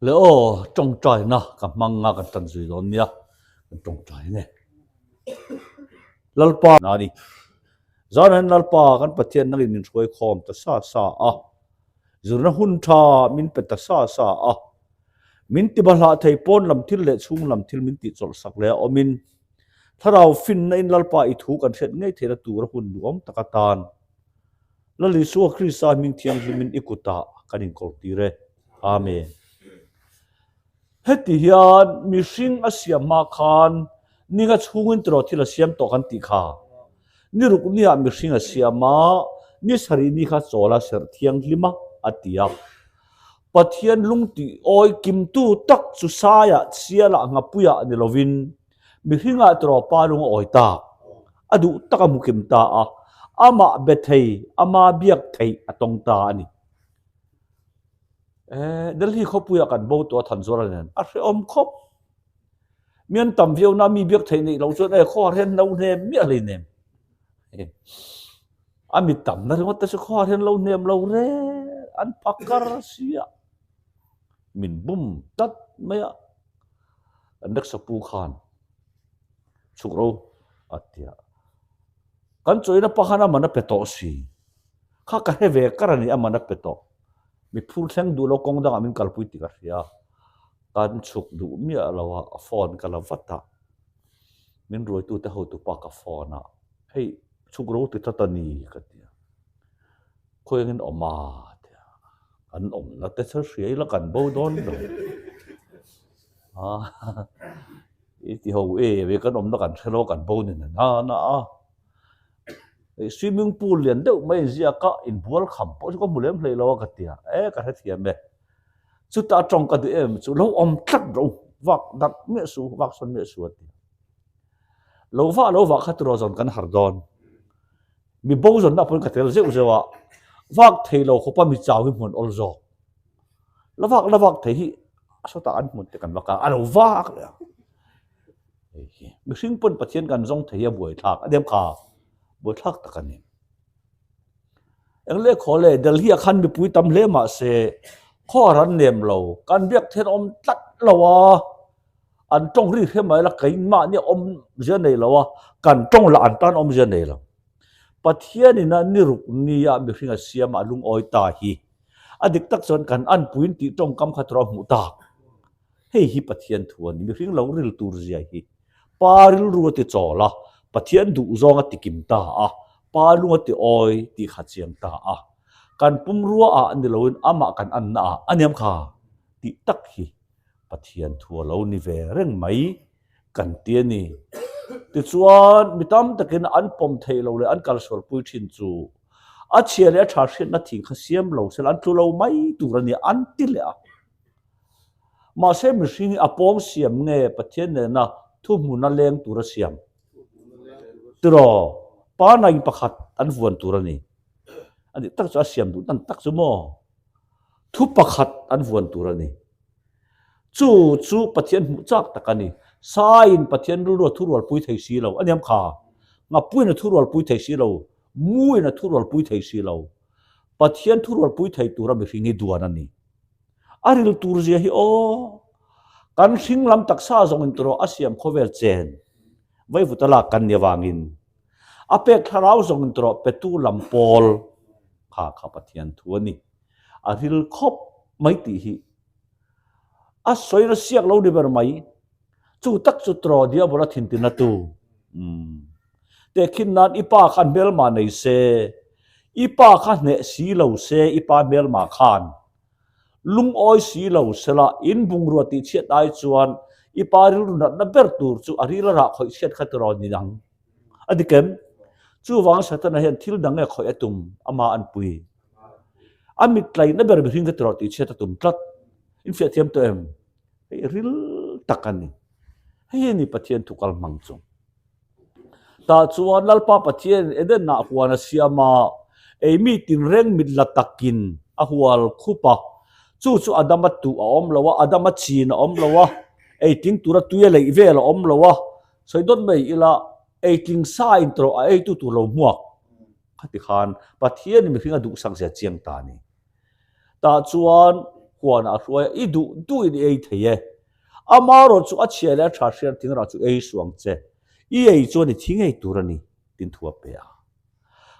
Le aw, tawngtaina ka hmang a kan tan zui dawn nia, kan tawngtai nge. Lalpa na ni. Zan hian Lalpa kan Pathian nangin min hruai khawm ta sa sa a, zirna hun tha min pe ta sa sa a, min ti bahlah thei pawn lam thil leh chhung lam thil min tih chawlh sak leh a awmin Thlarau finna in Lalpa i thu kan hriat ngei theihna tura hun duhawm tak atan Lal Isua Krista hming thianghlimin i kutah kan inkawrtir e. Amen. Heti hian mihring a siam hma khan ninga chhungin tiraw thil a siam tawh kan tih kha. Ni ruk niah mihring a siam a, ni sarih ni kha chawl a serh thianghlim a, a ti a. Pathian lung tih awi kimtu tak chu saiah, sialah, nghapuiah ni lovin Mihringah tiraw pa lung a awi tak, a duh tak a hmu kim ta a, amah be thei, ama biak theih a tawng ta a ni. Eh, Delhi khawpuiah kan bo tawh a Thanzuala nen a hrehawm khawp. Mi an tam viau na mi biak theih neih loh chuan eh khawhar hian lo hnem miah hlei nem. A mi tam na ringawt te chu khawhar hian lo hnem lo re an phakar sia. Min bum tlat mai a. Kan Rexa pu khan chhuk ro a ti a, kan chawina pa khan a man a pe tawh si, kha ka hre ve kar a ni a man a pe tawh, mi phur thleng duh lo kawng dangah min kalpui tih ka hria, kan chhuk duh miah lo a, a phone ka la vat a, min ruaitute hotupa ka phone a, hei chhuk ro ti tlat a ni ka ti a, khawiangin awm a ti a. Kan awmna te chu hria ila kan bo dawn lo. I ti ho e ve kan awmna kan hre lo kan bo ni na na a. Swimming pool lian deuh mai inziak a inbual kham pawh chu ka hmu lem hlei lo a ka ti a, e ka hrethiam e. Chuta tawng ka duh em chu lo awm tlat ro vak darh miah su vak sawn miah su a ti. Lo vah lo vah kha tiraw zawn kan har dawn. Mi bo zawnna pawhin ka tel zeuh zeuh a, vak thei lo khawpa mi chau hi hmun awl zawk. La vak la vak thei hi a sawtah an hmun te kan vak a, a lo vak leh a. Hei hi mihring pawn Pathian kan zawng thei hi a buaithlak a nem kha, buaithlak tak a ni. Eng leh khaw le Delhi ah khan mipui tam hle mah se khaw ran nem lo, kan biak then awm tlat lo a. An tawng ri hre mai la keimahni awmzia nei lo a, kan tawng lah an tan awmzia nei lo. Pathianin a ni ruk nia mihring a siam a lungawi ta hi a dik tak chuan kan anpuiin tih tawngkam kha tura hmuh tak. Hei hi Pathian thu a ni, mihring lo ril tur zia hi. Pa rilru a ti chawl a, Pathian duhzawng a ti kim ta a, pa lung a ti awi tih kha chiang ta a. Kan pumrua ah ni loin amah kan anna ah a niam kha tih tak hi. Pathian thu a lo ni ve reng mai kan ti a ni. Tichuan, mi tam takin an pawm theih lo leh an kalsualpui thin chu a chhia leh a tha hriatna thing kha siam lo sela an tlu lo mai tur a ni an ti leh a. Mahse, mihring hi a pawng siam nge Pathian nena thuhmuna leng tura siam? Tiraw, pa nain pakhat an vuan tur a ni. A nih tak chu a siam duh dan tak chu maw? Thu pakhat an vuan tur a ni. Chu chu Pathian hmuh chak tak a ni. Saiin Pathian rilru a thurualpui thei si lo. A niam kha. Ngapuiin a thurualpui thei si lo. Muin a thurualpui thei si lo. Pathian thurualpui thei tura mihring hi duan a ni. A ril tur zia hi aw! Kan hring lam taksa zawng in turaw a siam khawvel chen vaivuta lak kan ni avangin a pek thlarau zawng in turaw petu lam pawl kha kha Pathian thu a ni. A ril khawp mai tih hi a sawi na siak lo ni ber mai. Chu tak chu turaw diabol a thintina tu. Umm. Tehkhin nan i pa khan hmelma nei se, i pa kha hneh si lo se i pa hmelma khan lungawi si lo sela in bungrua tih chhiat ai chuan i pa rilru natna ber tur chu a ril a rah khawih chhiat kha tiraw ni ang. A dik em? Chuvang Satana hian thil dang nge khawih a tum ama an pui. A mit tlaihna ber mihring kha tiraw tih chhiat a tum tlat. In fiah thiam tawh em? Hei ril tak a ni. Hei hi a ni Pathian thu kal hmang chu. Tah chuan Lalpa Pathian Eden-ah huan a siam a, ei mi tinreng mit la takin a hual khup a. Chu chu Adama tuh a awm lo a, Adama chin a awm lo a, ei tling tura tui a leih vel a awm lo a. Sawi dawt mai ila, ei tling sa intawrh a eitu tur lo hmuak. Khati khan Pathianin mihring a duhsak zia chiang ta a ni. Tah chuan. Huanah a hruai a, I duh duhin i ei thei e. Amaherawh chu a chhia leh a tha hriat thingrah chu ei suh ang che. I ei chuan i thi ngei tur a ni, tin thu a pe a.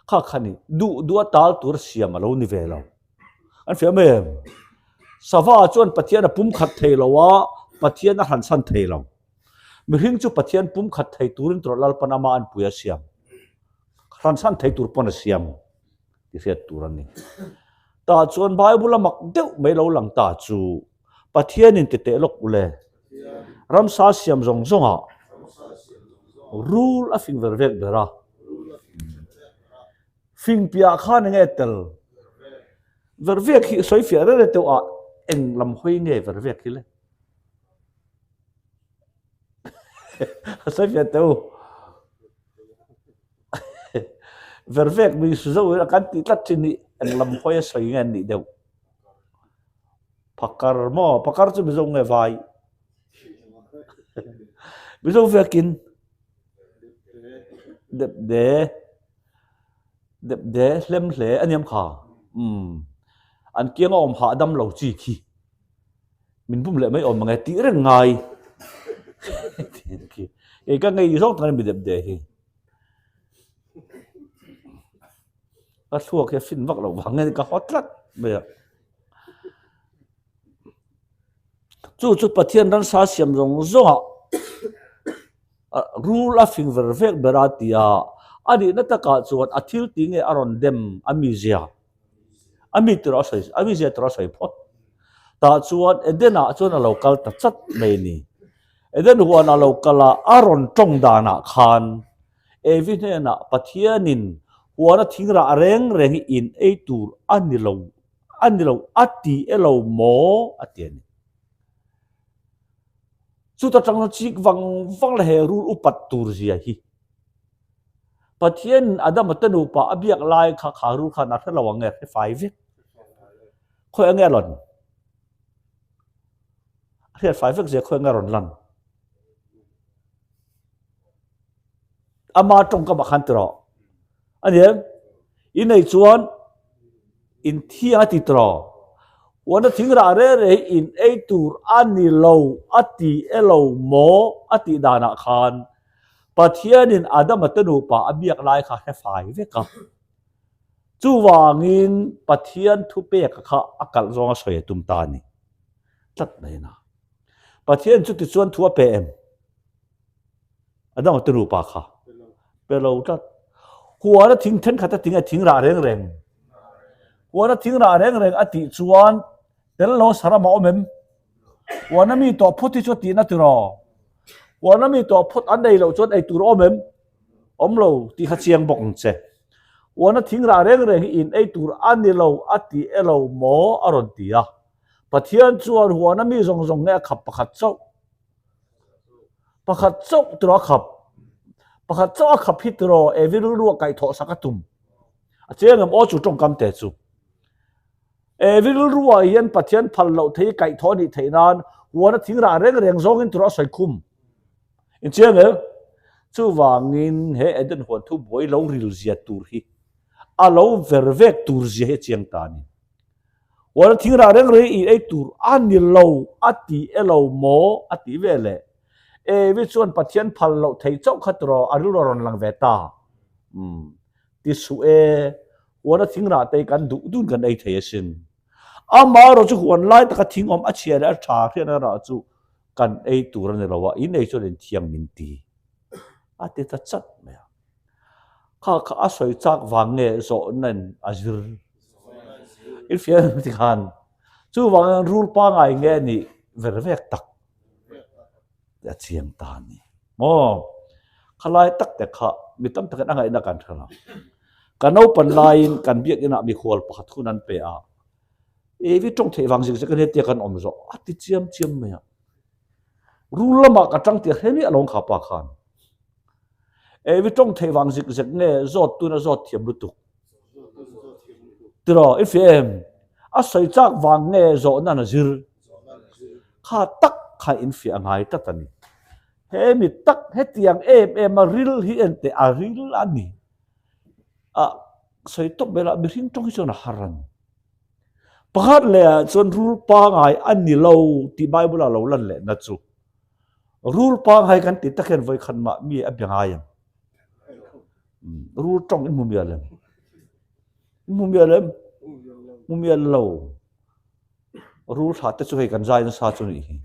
Kha kha ni, duh duh a tal tur siam a lo ni ve lo. An fiam em? Sava chuan Pathian a pumkhat thei lo a, Pathian a hransan thei lo. Mihring chu Pathian pumkhat thei turin tawrh Lalpan ama an pui a siam. Hransan thei tur pawn a siam ti hriat tur a ni. Tah chuan Bible a mak deuh mai lo lang ta chu Pathianin ti teh lawk ule. Ramsa siam zawng zawngah rul a fing ver vek ber a. Fing piah khan enge tel? Ver vek hi sawi fiah reng reng teuh a eng lam hawi nge ver vek hi le? A sawi fiah teuh. Ver vek mi su zo in a kan tih tlat thin hi eng lam hawi a sawi nge an nih deuh. Phakar maw? Phakar chu Mizo nge vai? Mizo vekin dep de dep de hlem hle a niam kha. Umm an kianga awm hahdam lo chi khi. Min bum leh mai awm ang e tih reng ngai. Kei ka ngei zawk tak a ni mi dep de hi. Ka thluak hi a fin vak loh vang nge ka haw tlat mai a. Chu chu Pathian ransa siam zawng zawngah rul a fing ver vek ber a ti a, a nihna takah chuan a thil ti nge a rawn dem a mizia. A mi tur a sawi a mizia tur a sawi phawt. Tah chuan Eden-ah chuan a lo kal ta chat mai a ni. Eden huan a lo kal a, a rawn tawng danah khan Evi hnenah Pathianin huana thingrah reng reng hi in ei tur a ni lo, a ni lo, a ti e lo maw? a ti a ni. Chuta tang chuan chik vang vang leh he rul upat tur zia hi. Pathianin Adama te nupa a biak lai kha kha rul khan a hre lo ang nge, hre fai vek. Khawi ang nge a rawn? A hriat fai vek zia khawi ang nge a rawn lan? Ama tawngkam ah khan ti rawh. A ni em? I nei chuan in thiang a ti tawh. Huana thing rah re re hi in ei tur a ni lo a ti e lo maw a tih danah khan Pathianin Adama te nupa a biak lai kha hre fai vek a. Chuvangin Pathian thupeka kha a kalh zawnga sawi a tum ta a ni. Tlat mai a na. Pathian chu tichuan thu a pe em? A dang te nupa kha pe lo tlat. Huan a thing thenkhat a ting a thing rah reng reng. Huan a thing rah reng reng a tih chuan tel lo saram a awm em? Huan a mi tawh phawt hi chu a tihna tiraw? Huan a mi tawh phawt an ei loh chuan ei tur a awm em? Awm lo tih kha chiang bawk ang che. Huan a thing rah reng reng hi in ei tur a ni lo a ti e lo maw a rawn ti a. Pathian chuan huan a mi zawng zawng nge a khap pakhat chauh. Pakhat chauh tiraw a khap. Pakhat chauh a khap hi tiraw Evi rilru a kaihthawh sak a tum. A chiang em aw chu tawngkam te chu. Evi rilru ah hian Pathian phal loh thei kaihthawh a nih theih nan huan a thing rah reng reng zawngin tiraw a sawi khum. In chiang em? Chuvangin he Eden huan thu buai lo ril zia tur hi a lo ver vek tur zia hi a chiang ta a ni. Huan a thing rah reng reng i ei tur a ni lo a ti e lo maw a ti ve le. Evi chuan Pathian phal loh thei chauh kha tiraw a rilru a rawn lang ve ta. Umm ti suh e, huan a thing rah te hi kan duh dun kan ei thei asin. Amaherawh chu huan lai taka thing awm a chhia leh a tha hriatna rah chu kan ei tur a ni lo a, in ei chuan inthiang min ti a ti ta chat mai a. Kha kha a sawi chak vang nge zawhna in a zir in hria em ti khan chuvangin rul pangai nge a nih ver vek tak a chiang ta a ni maw khalai tak te kha mi tam takin a ngaihna kan hre lo ka naupan laiin kan biakinah mikhual pakhat hun an pe a evi tawng theih vang zik zek a nia tia kan awm zawh a ti chiam chiam mai a rul lamah ka tang tih a hre miah lo ang kha pa khan. Evi tawng theih vang zik zek nge zawt tuna zawt thiam lutuk. Tiraw i fiah em? A sawi chak vang nge zawhna na zir? Kha tak kha in fiah a ngai tlat a ni. He mi tak hetiang em em a ril hi en teh a ril a ni. A sawi tawp mai lah mihring tawng hi chuan a har a ni. Pakhat leh ah chuan rul pangai a ni lo tih Bible ah lo lan leh na chu. Rul pangai kan ti tak hian vawikhat mah mi a bia ngai em? Rul tawng in hmu mial em? In hmu mial em? Hmu mial lo. Rul thla te chu hei kan zai nasa chu nih hi.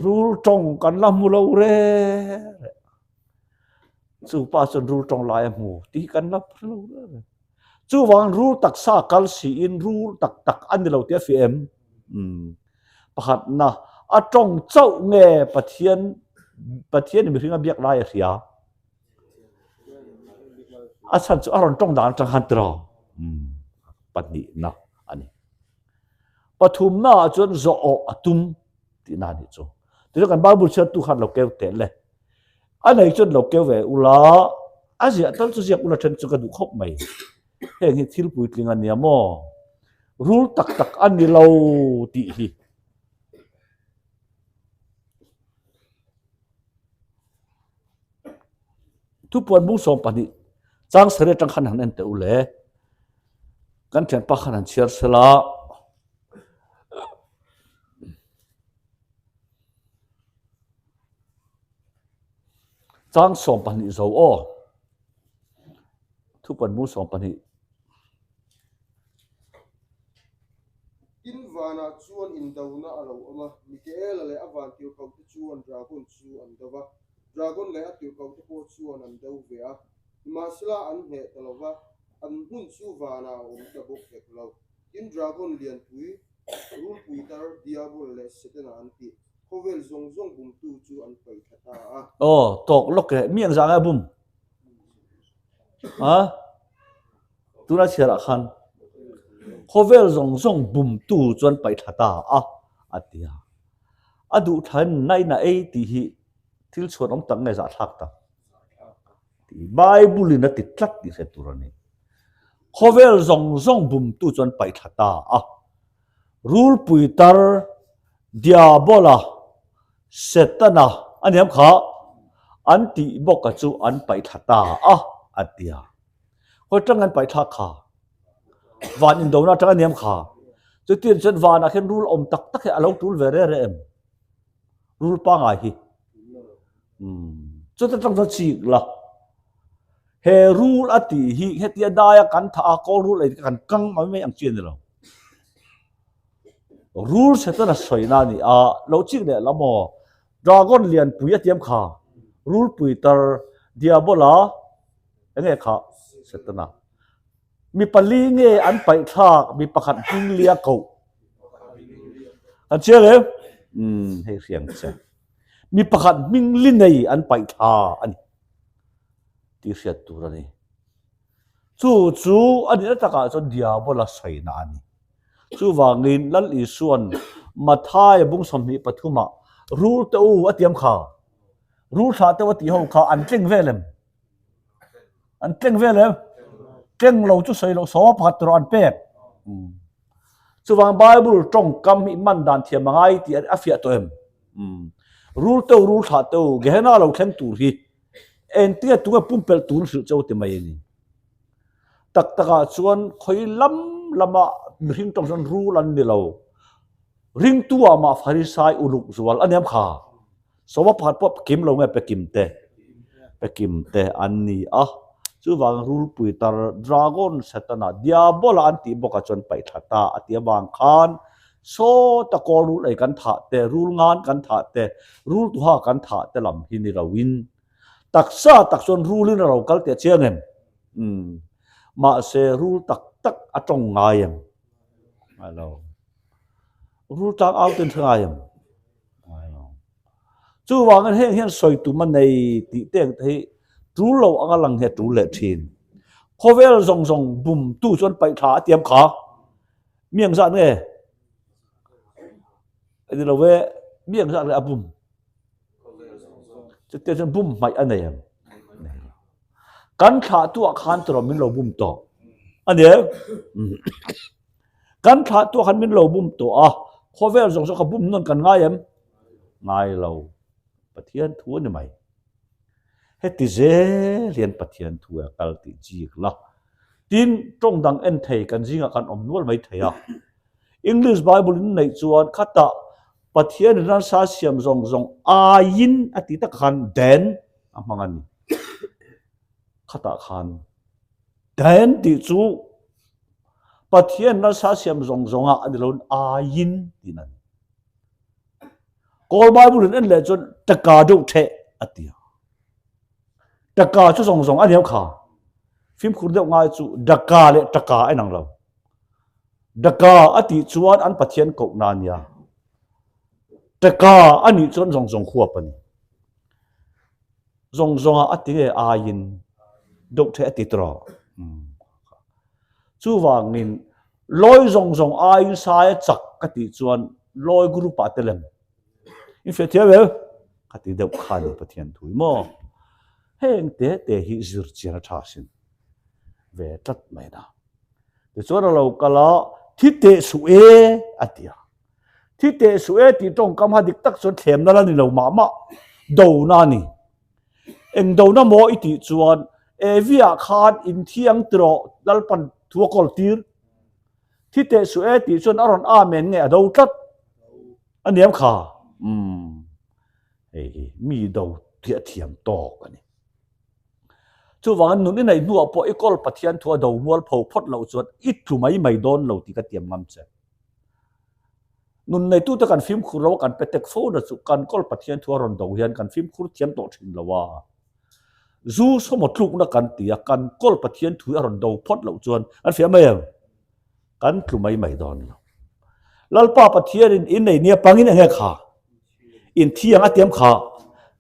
Rul tawng kan la hmu lo re re. Chu pa chuan rul tawng lai a hmu tih hi kan la hmu lo re re. Chuvang rul taksa kal siin rul tak tak a ni lo tih a fiah em? Umm. Pakhatna, a tawng chauh nge Pathian Pathian in mihring a biak lai a hria? A chhan chu a rawn tawng dan atang khan tiraw? Umm. Pahnihna a ni. Pathumna ah chuan zawh awh a tum tihna a nih chu. Tichuan kan Bible chhiartu khan lo keu teh le. A nei chuan lo keu ve ula, a ziah tal chu ziak ula then chu ka duh khawp mai. Heng hi thil puitling a nia maw? Rul tak tak a ni lo tih hi. Thupuan bung 12 chang sarih atang khan han en teh u le. Kan thianpa khan han chhiar sela. Chang 12 zo aw. Thupuan bung 12. Tin vanah chuan indona a lo awm a, Mikaela leh a vantirhkohte chuan dragon chu an do va, dragon leh a tirhkohte pawh chuan an do ve a, nimahsela an hneh ta lo va, an hmun chu vanah a awm ta bawk hek lo. Tin dragon lianpui, rulpui tar, diabol leh Setana an tih, khawvel zawng zawng bumtu chu an paih thla ta a. Aw, tawk lawk e, mi engzah nge a bum? A? Tuna chhiarah khan khawvel zawng zawng bumtu chuan paih thla ta a, a ti a. A duh thlain nain a ei tih hi thil chhuan awm tak nge zahthlak tak tih Bible in a ti tlat tih hre tur a ni. Khawvel zawng zawng bumtu chuan paih thla ta a. Rulpui tar Diabola, Setana a niam kha an tih bawka chu an paih thla ta a, a ti a. Khawi tang an paih thlak kha? Van indona atang a niam kha. Chutin chuan vanah khian rul awm tak tak hi a lo tul ve re re em? Rul pangai hi. Umm. Chuta tang chuan chik la. He rul a tih hi hetia daia kan thah a kawl rul ei kan kang mai mai ang chi a ni lo. Rul Setana sawina a ni a, lo chik leh la maw? Dragon lianpui a tiam kha. Rulpui tar Diabola Enge kha Setana? Mi pali nge an paih thlak mi pakhat hming lia koh? Kan chiang em? Umm hei hriang che. Mi pakhat hming li nei an paih thla a ni tih hriat tur a ni. Chu chu a nihna takah chuan Diabola sawina a ni. Chuvangin Lal Isua'n Mathaia bung 23 ah rul te u a tiam kha. Rul thlah te u a tih ho kha an tleng vel em? An tleng vel em? Tleng lo chu sawi loh sawma pakhat tur an pek. Chuvang Bible tawngkam hi man dan thiam a ngai tih a fiah tawh em? Rul teu rul thlah teu Gehenna lo thleng tur hi engtinge tunge pumpelh tur hrilh cheu ti mai a ni. Tak takah chuan khawi lam lama mihring tawng chuan rul an ni lo. Ringtu ah mah Farisai uluk zual a niam kha. Sawma pakhat pawh kim lo nge pe kim te? Pe kim te an ni a. Chuvang rulpui tar Dragon Setana Diabola an tih bawkah chuan paih thla ta a ti avang khan sawta kawl rul ei kan thah te, rul ngan kan thah te, rul tuha kan thah te lam hi ni loin taksa tak chuan rulin a ro kal teh chiang em? Umm. Mahse rul tak tak a tawng ngai em? Ngai lo. Rul tlang au ten hre ngai em? Chuvangin heng hian sawi tum a nei tih te ang te hi tul lo anga lang hi a tul leh thin. Khawvel zawng zawng bumtu chuan paih thla a tiam kha. Mi ang zat nge? A ni lo e, mi ang zat nge a bum? Chutia chuan bum hmaih a nei em? Nei lo. Kan thlahtu ah khan tawrh min lo bum tawh. A ni em? Kan thlahtu ah khan min lo bum tawh a, khawvel zawng zawng kha bum nawn kan ngai em? Ngai lo. Pathian thu a ni mai. Heti zel hian Pathian thu a kal tih chik la. Tin, tawng dang en thei kan zingah kan awm nual mai thei a. English Bible in neih chuan khatah Pathian in ransa siam zawng zawng aiin a ti tak khan then a hmang a ni. Khatah khan then tih chu Pathian ransa siam zawng zawngah a ni lo aiin tiin a ni. Kawl Bible in en leh chuan taka deuh theh a ti a. Taka chu zawng zawng a niam kha. Fimkhur deuh ngai chu daka leh taka a inang lo. Daka a tih chuan an Pathian kohna a nia. Taka a nih chuan zawng zawng huap a ni. Zawng zawngah a ti nge aiin deuh thei a ti tawh. Chuvangin lawi zawng zawng aiin sai a chak ka tih chuan lawi group ah te lem. In hriat thiam em? Ka ti deuh kha ni Pathian thu hi maw? Heng te te hi zir chian a tha sin ve tlat mai na. Tichuan a lo kal a, thi teh suh e a ti a. Thi teh suh e tih tawngkam ha dik tak chuan thlemna la ni lo mah mah, dona a ni. Eng dona maw i tih chuan Evi ah khan in thi ang tiraw Lalpan thu a kawl tir. Thi teh suh e tih chuan a rawn amen nge a do tlat. A niam kha. Umm. Hei hi mi do tih a thiam tawk a ni. Chuvangin nun i neih hnuah pawh i kawl Pathian thu a do mual pho phawt loh chuan i tlu mai mai dawn lo tih ka tiam ngam che. Nun neitute kan fimkhur lo a kan pe tek fo na chu kan kawl Pathian thu a rawn do hian kan fimkhur thiam tawh thin lo a. Zu sawmaw tlukna kan ti a, kan kawl Pathian thu a rawn do phawt loh chuan kan fiah mai em? Kan tlu mai mai dawn lo. Lalpa Pathianin in nei nia pangin enge kha? In thi ang a tiam kha.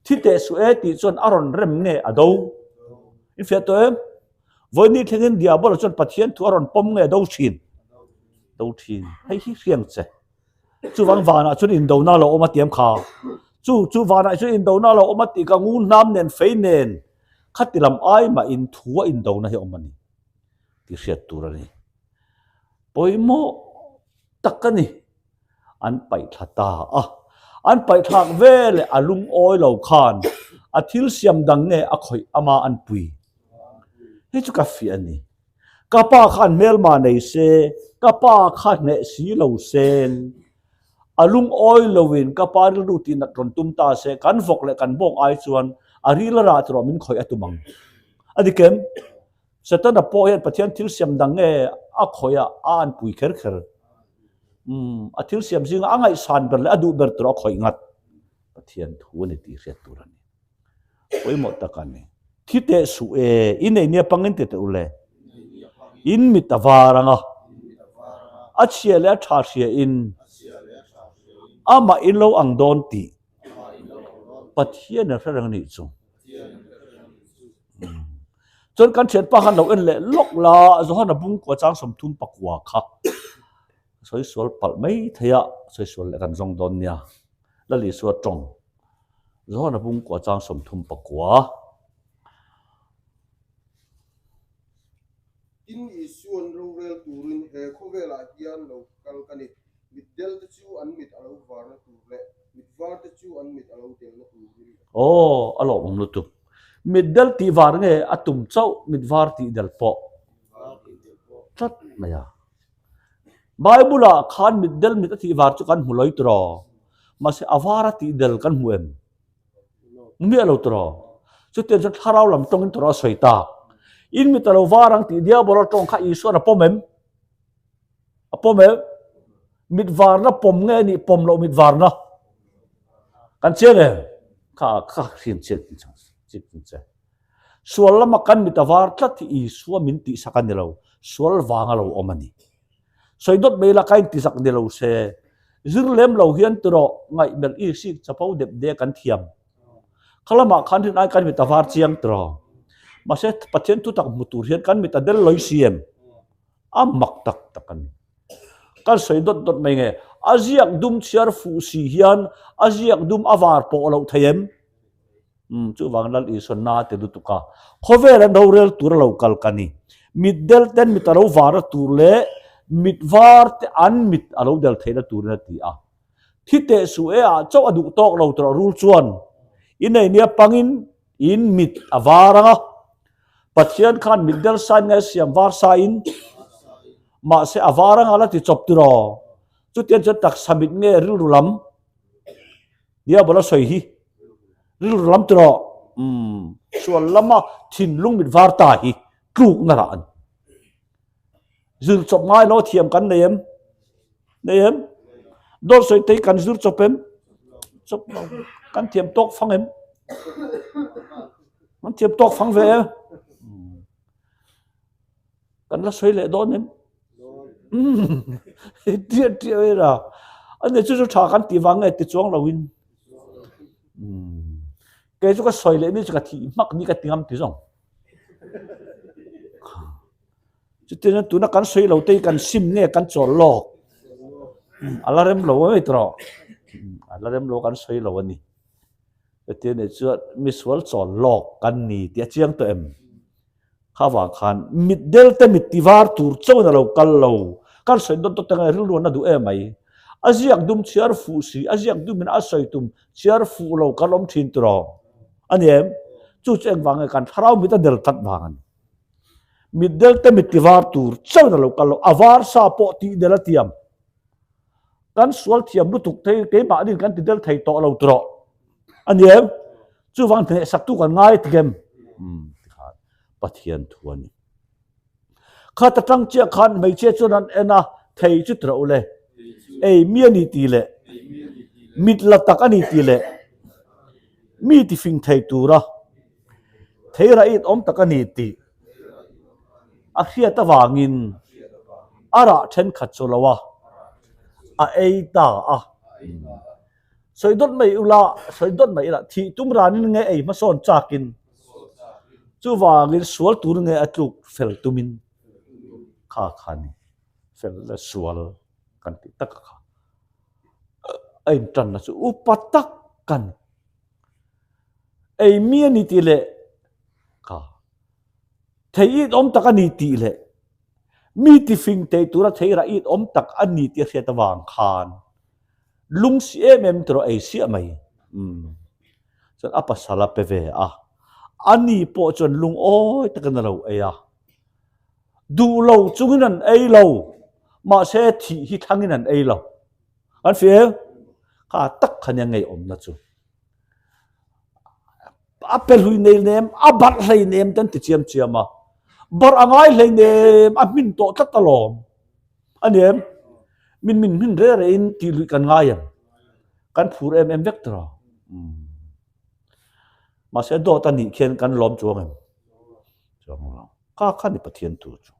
Thi teh suh e tih chuan a rawn rem nge a do? In fiah tawh em? Vawini thlengin Diabola chuan Pathian thu a rawn pawm nge a do thin? Do thin. Hei hi hriang che. Chuvang vanah chuan indona lo awm a tiam kha. Chu chu vanah chuan indona lo awm a tih ka ngun hnam nen fei nen khati lam ai mah in thu a indona hi awm a ni. Tih hriat tur a ni. Pawimawh tak a ni. An paih thla ta a. An paih thlak veleh a lungawi lo khan a thil siam dang nge a khawih ama an pui. Hei chu ka fiah a ni. Ka pa khan hmelma nei se, ka pa kha hneh si lo sen. A lungawi loin ka pa rilru tih nat rawn tum ta se, kan vawk leh kan bawng ai chuan a ril a rah tawh min khawih a tum ang. A dik em? Setana pawh hian Pathian thil siam dang nge a khawih a, a anpui kher kher. Umm, a thil siam zinga a ngaihsan ber leh a duh ber tur a khawih ngat. Pathian thu a ni tih hriat tur a ni. Pawimawh tak a ni. Thi teh suh e, i nei nia pangin ti teh u le. In mit a var ang a, a chhia leh a tha hria in amah in lo ang dawn tih Pathian a hre reng a nih chu. Chuan kan thianpa khan lo en leh lawk la, Johana bungkua chang 39 kha sawi sual palh mai thei a, sawi sual leh kan zawng dawn nia. Lal Isua tawng, Johana bungkua chang 39. Tin Isua'n rorel turin he khawvelah hian lo kal ka ni. Mit del te chu an mit a lo varna tur leh mit var te chu an mit a lo delna turin a ti. Aw, a lawmawm lutuk. Mit del tih var nge a tum chauh mit var tih del pawh tlat mai a. Bible ah khan mit del mit a tih var chu kan hmu loi tiraw? Mahse a var a tih del kan hmu em? Miah lo tiraw? Chutiang chuan thlarau lam tawngin tiraw a sawi tak. In mit a lo var ang tih diabol a tawng kha Isuan a pawm em? A pawm em? Mit varna pawm nge nih pawm loh mit varna? Kan chiang em? Kha kha hriam chian chik tin che. Sual lama kan mit a var tlat hi Isua min tihsak a ni lo, sual vanga lo awm a ni. Sawi dawt mai la ka intizak ni lo se, zir lem lo hian tiraw ngaihmelh i sik chapo dep de kan thiam. Kha lamah khan rin ai kan mit a var chiang tiraw. Mahse Pathian thutak hmu tur hian kan mit a del loi si em? A mak tak tak a ni. Kan sawi dawt dawt mai nge, a ziak dum chhiar fuh si hian a ziak dum a var pawh loh thei em? Umm, chuvang Lal Isua na ti lutuk a, khawvel an rorel tur a lo kal ka ni. Mit del ten mit a lo var a tur leh mit var te an mit a lo del theihna turin a ti a. Thi teh suh e ah chauh a duh tawk lo tur a rul chuan i nei nia pangin in mit a var ang a. Pathian khan mitdel sain nge siam var sain mahse a var anga la ti chawp tiraw. Chutiang chuan taksa mit nge rilru lam Diabola sawi hi rilru lam tiraw. Umm sual lama thinlung mit var ta hi tlukna rah a ni. Zir chawp ngai lo thiam kan nei em? Nei em? Dawt sawi te hi kan zir chawp em? Chawp lo. Kan thiam tawk fang em? Kan thiam tawk fang ve em? Kan la sawi leh dawn em? Tiah tiah vel a. Ani chu chu tha kan tih vang nge ti chuang lo in. Kei chu ka sawi leh ni chu ka thih hmak ni ka ti ngam ti zawng. Chutin tuna kan sawi lo te hi kan sim nge kan chawl lawk a la rem lo mai tawh a la rem lo kan sawi lo a ni. Chutin nih chuan misual chawl lawk kan ni tih a chiang tawh em? Kha vang khan mit del te mit ti var tur chauhin a lo kal lo. Kan sawi dawt dawt anga rilru an la duh em mai. A ziak dum chhiar fuh si, a ziak dumin a sawi tum chhiar fuh lo kan awm thin tawh a ni em? Chu chu engvang nge kan thlarau mit a del tlat vang a ni. Mitdel te mit ti var tur chauhin a lo kal lo, a var sa pawh tih del a tiam. Kan sual thiam lutuk thei, keimahniin kan ti del thei tawh lo tawh a ni em? Chuvang hnehsaktu kan ngai tik em? Umm tikhan Pathian thu a ni. Khat atang chiah khan hmeichhia chuan an en a, thei chu tawh ule, ei mi a ni tih leh mit la tak a ni tih leh mi ti fing thei tura Theira it awm tak a ni tih a hriat avangin a rah thenkhat chu lo a, a ei ta a. Sawi dawt mai ula, sawi dawt mai ila, thih tum ranin nge ei hmasawn chakin, chuvangin sual tur nge a tluk fel tumin kha kha ni, fel leh sual kan tih tak kha a intanna chu upa tak ka ni. Ei mi a ni tih leh ka thei it awm tak a ni tih leh mi ti fing thei tura thei rah it awm tak a ni tih a hriat avang khan lung si em em tawh ei siah mai. Umm chuan a pasal a pe ve a, a ni pawh chuan lungawi takin a lo ei a, duh lo chungin an ei lo, mahse thih hi thlangin an ei lo. An fir kha tak kha nia ngeiawmna chu. A pe hlui nei nem, a barh hlei nem te an ti chiam chiam a. Barh a ngai hlei nem, a hmin tawh tlat alawm. A ni em? Min min hmin re re in tih luih kan ngai em? Kan phur em em vek tawh. Mahse dawt a nih khian kan lawm chuang em? Chuang lo. Ka kha ni Pathian tur chu.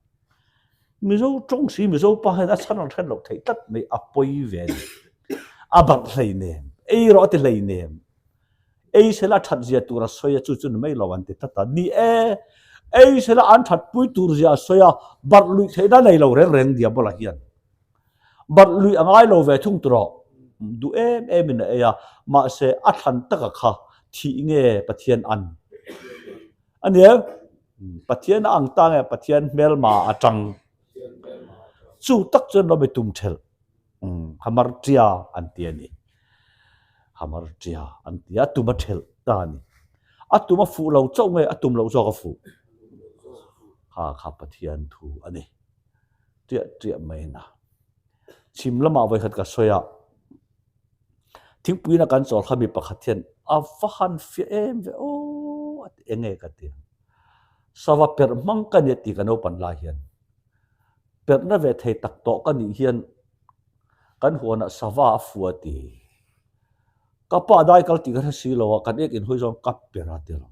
Mizo tawng si Mizo pa hian a chhan rawn hret loh theih tlat mai a pawi ve a ni. A barh hlei nem, ei rawh a ti hlei nem. Ei sela that zia tur a sawi a chu chu ni mai lo an ti tlat a. Ni e, ei sela an that pui tur zia a sawi a, barh luih theihna nei lo reng reng Diabola hian. Barh luih a ngai lo ve thung tur rawh. Duh em em in a ei a, mahse a thlan taka kha thih nge Pathian an A ni em? Pathian a ang ta nge Pathian hmelma atang chu tak chuan lo mi tum thelh Hamartia an ti a ni. Hamartia an ti a, tum a thelh ta a ni. A tum a fuh lo chauh nge a tum loh zawk a fuh? Kha kha Pathian thu a ni. Tiah tiah mai na. Chhim lamah vawikhat ka sawi a. Thingpuiin a kan chawl kha mi pakhat hian a va han fiah em ve aw a ti eng nge ka ti a. Sava perh hmang ka nia tih ka naupan lai hian perhna ve thei tak tawh ka nih hian kan huanah sava a fu a ti. Ka pa dai kal tih ka hre si lo a, kan ek inhawi zawng ka perh a ti lo.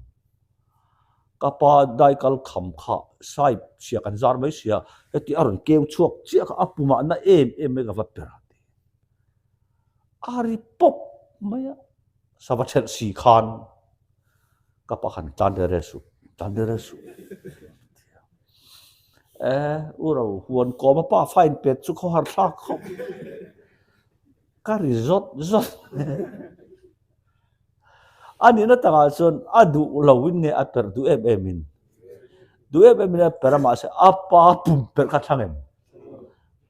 Ka pa dai kal kham kha sai chhia kan zar mai sia heti a rawn keu chhuak chiah kha a pumah na em em mai ka va perh a ti. A ri pawp mai a, sava thelh si khan ka pa khan tan re re suh, tan re re suh. E, u ro huan kawm a pa fine pet chu khawhar thlak khawp. Ka ri zawt zawt. A nihna takah chuan a duh lo in nge a perh duh em em in. Duh em em in a perh a mahse a pa pum perh kha thlang em?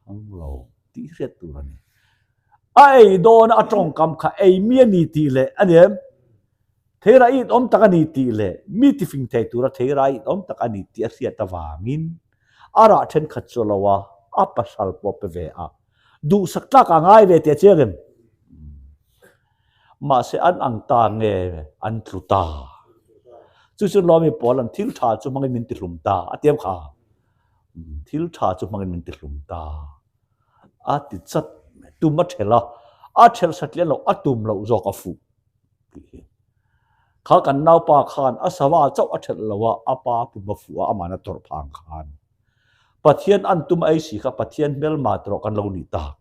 Thlang lo. Tih hriat tur a ni. A ei dawn a tawngkam kha ei mi a ni tih leh a ni em? Theirah i awm tak a ni tih leh mi tifing thei tura theirah i awm tak a ni tih a hriat avangin a rah thenkhat chu a lo a, a pasal pawh pe ve a. Duhsak tlak a ngai ve tih a chiang em? Mahse an ang ta nge an tlu ta. Chu chu Lawmi pawl an thil tha chu hmangin min tihlum ta a ti em kha? Thil tha chu hmangin min tihlum ta. A ti chat mai. Tum a thelh a, a thelh satliah loh a tum loh zawk a fuh tih hi. Kha kan naupa khan a sava chauh a thelh lo a, a pa pum a fuh a, amahna tawrh phang khan. Pathian an tum ei si kha Pathian hmelma te rawh kan lo nih tak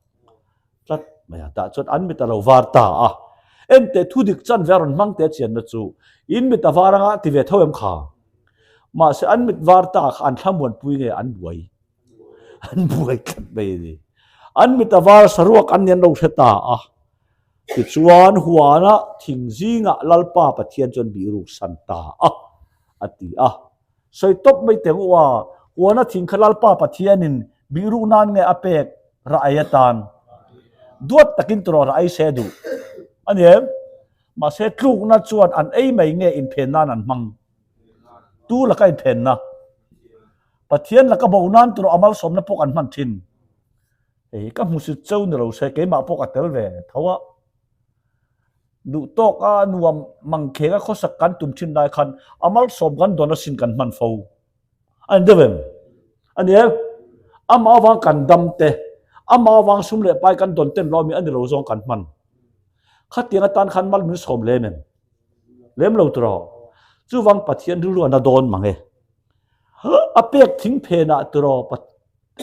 tlat mai a. Tah chuan an mit a lo var ta a. Enteh thu dik chanve a rawn hmang teh chianna chu in mit a var anga ti ve tho em kha. Mahse an mit var ta kha an thlamuanpui nge an buai. An buai tlat mai a ni. An mit a var saruak an ni an lo hre ta a. Tichuan huana thing zingah Lalpa Pathian chuan bihruk san ta a, a ti a. Sawi tawp mai teh u a, huana thing kha Lalpa Pathianin bihruk nan nge a pek rah ei atan? Duat takin tawrh rah ei se duh a ni em? Mahse tlukna chuan an ei mai nge inphen nan an hmang? Tu laka inphenna? Pathian laka bo nan tawrh a malsawmna pawh kan hman thin. Hei ka hmusit cheu ni lo se keimah pawh ka tel ve tho a. Duh tawk a nuam mangkheng a khawsak kan tum thin lai khan a malsawm kan dawn asin kan hman fo. A ni deuh em? A ni em? Amah avang kan dam te, amah avang sum leh pai kan dawn ten lo ami a ni lo zawng kan hman. Khatiang atan khan mal min sawm lem em? Lem lo tawrh. Chuvang Pathian rilru a na dawn mang e. A pek thing phenah tawrh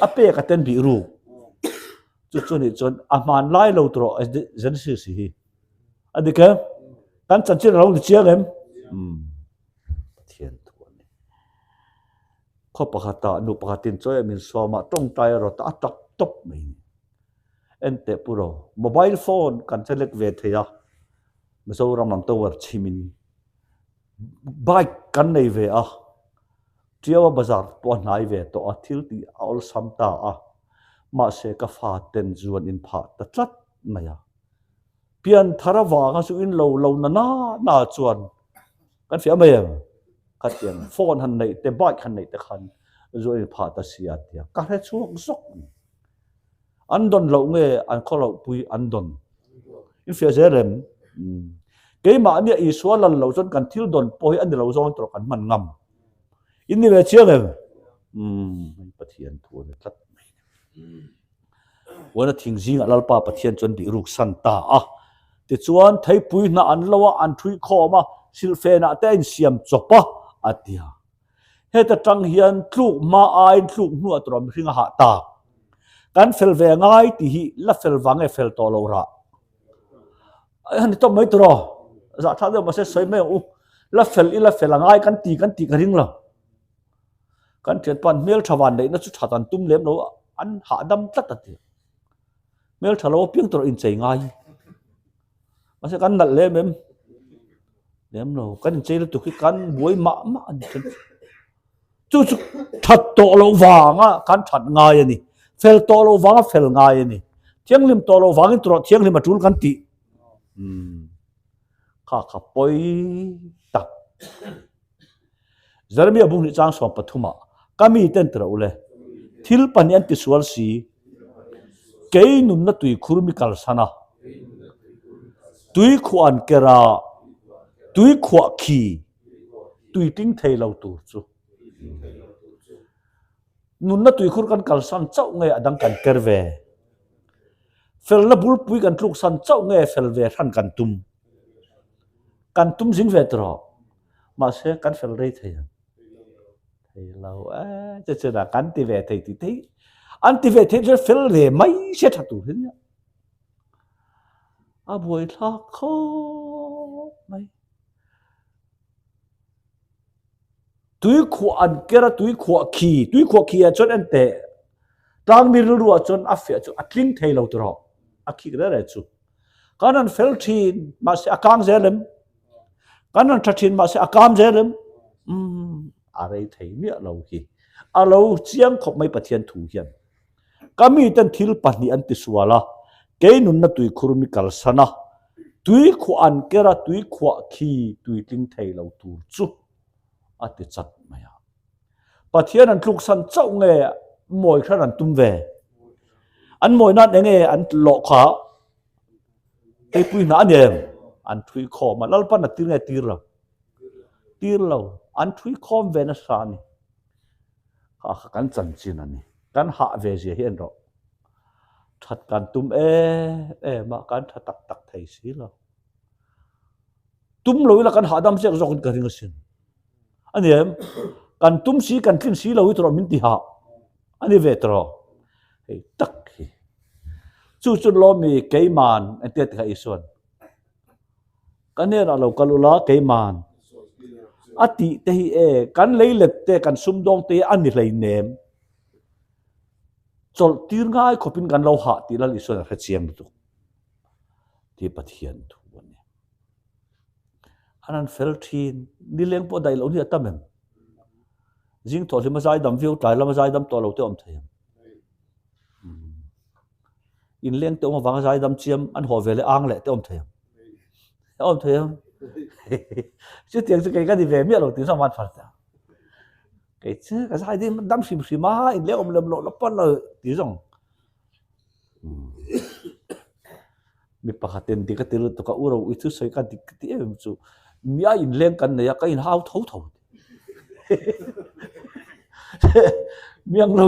a pek a ten bih ruk. Chu chu nih chuan a hman lai lo tawrh Genesis hi. A dik em? Kan chanchin a lo ni chiang em? Umm. Pathian thu a ni. Khaw pakhatah nu pakhatin chawi a min sawm a, tawngtai a rawt a, a tak tawp mai ni. Enteh pu ro, mobile phone kan che lek ve thei a, Mizoram lam tower chhimin bike kan nei ve a, Tiaua bazar pawh a hnai ve tawh a, thil tih a awlsam ta a, mahse ka fa ten zuan in phah ta tlat mai a. Pian thar avanga chu in lo lo na na na chuan kan fiah mai em? Khatiang phone han neih te bike han neih te khan zuan in phah ta si a tia ka hre chhuak zawk a ni. An dawn loh nge an khaw loh pui an dawn? In fiah zel em? Keimahnia Isua lal loh chuan kan thil dawn pawh hi a ni lo zawng tawrh kan hman ngam. In ni ve chiang em? Umm, Pathian thu a ni tlat mai. Huana thing zingah Lalpa Pathian chuan bih ruk san ta a. Tichuan theipui hnah an lo a, an thui khawm a, silhfenah te a insiam chawp a, a ti a. Heta tang hian tluk hma aiin tluk hnuah tura mihring a hah tak. Kan fel ve ngai tih hi la fel vang nge fel tawh lo rah? A ni tawp mai tawh Zahthlak deuh mahse sawi mai ang u. La fel ila fel a ngai kan ti kan tih ka ring lo. Kan thianpa an hmeltha van neihna chu that an tum lem lo a, an hahdam tlat a ti. Hmeltha lo apiang tawrh inchei ngai. Mahse kan nalh lem em? Lem lo. Kan inchei lutuk hi kan buai mah mah a ni. Chu chu that tawh loh vanga kan that ngai a ni. Fel tawh loh vanga fel ngai a ni. Thianghlim tawh loh vangin tawrh thianghlim a tul kan tih. Umm. Kha kha pawi tak. Jeremia bung hnih chang sawm pathumah, Ka mi ten ti rawh u le, thil pahnih an tisual si, kei nunna tuikhur mi kalsan a, tuikhuah an ker a, tuikhuah khi tuitling thei lo tur chu. Nunna tuikhur kan kalsan chauh nge a dang kan ker ve? Felna bulpui kan tluksan chauh nge fel ve hran kan tum? Kan tum zing ve tawh. Mahse kan fel rei thei ang. Thei lo e, che che na kan ti ve thei ti thei. An ti ve thei chu fel ve mai se tha tur hi nia. A buai thlak khawp mai. Tui khuah an ker a, tui khuah khi, tui khuah khi ah chuan en teh. Tlangmi rilru ah chuan a fiah chu a tling thei lo tawh a khik reh reh chu. Kan an fel thin, mahse a kang zel em? Kan an tha thin mahse a kam zel em? Umm, a rei thei miah lo hi. A lo chiang khawp mai Pathian thu hian. Ka miten thil pahnih an tisual a, kei nunna tuikhur mi kalsan a. Tuikhuah an ker a, tuikhuah khi tui tling thei lo tur chu a ti chat mai a. Pathian an tluksan chauh nge mawi hran an tum ve? An mawi nan enge an lawh kha? Keipui hna a ni em? An thui khawm a, Lalpan a tir nge tir lo? Tir lo, an thui khawm ve nasa a ni. Kha kha kan chanchin a ni. Kan hah ve zia hi en rawh. That kan tum em em a, kan tha tak tak thei si lo. Tum lo ila kan hahdam ziak zawkin ka ring asin. A ni em? Kan tum si, kan tlin si lo hi tawrh min ti hah. A ni ve tawrh. Hei tak hi. Chu chu lawmi keiman engtia ti kha Isuan. Ka hnenah lo kal ula keiman a tih te hi e kan leilet te kan sumdawng te hi a ni hleinem. Chawlh tir ngai khawpin kan lo hah tih Lal Isuan a hre chiang lutuk tih Pathian thu a ni. An han fel thin, nileng pawh daih loh hi a tam em? Zing thawh hlim a zaidam viau, tlai lama zaidam tawh lo te awm thei em? Inleng te awm avanga zaidam chiam an haw ve leh ang leh te awm thei em? Awm thei em? Chutiang chu kei ka ni ve miah lo tih zawng van far ta. Kei chu ka zai ding dam hrim hrim a, inleng awm lem loh la pawn lo tih zawng. Mi pakhatin dik a ti lutuk a, u ro i thusawi ka dik ka ti em em chu mi a inleng kan nei a, ka inhau tho tho. Mi ang lo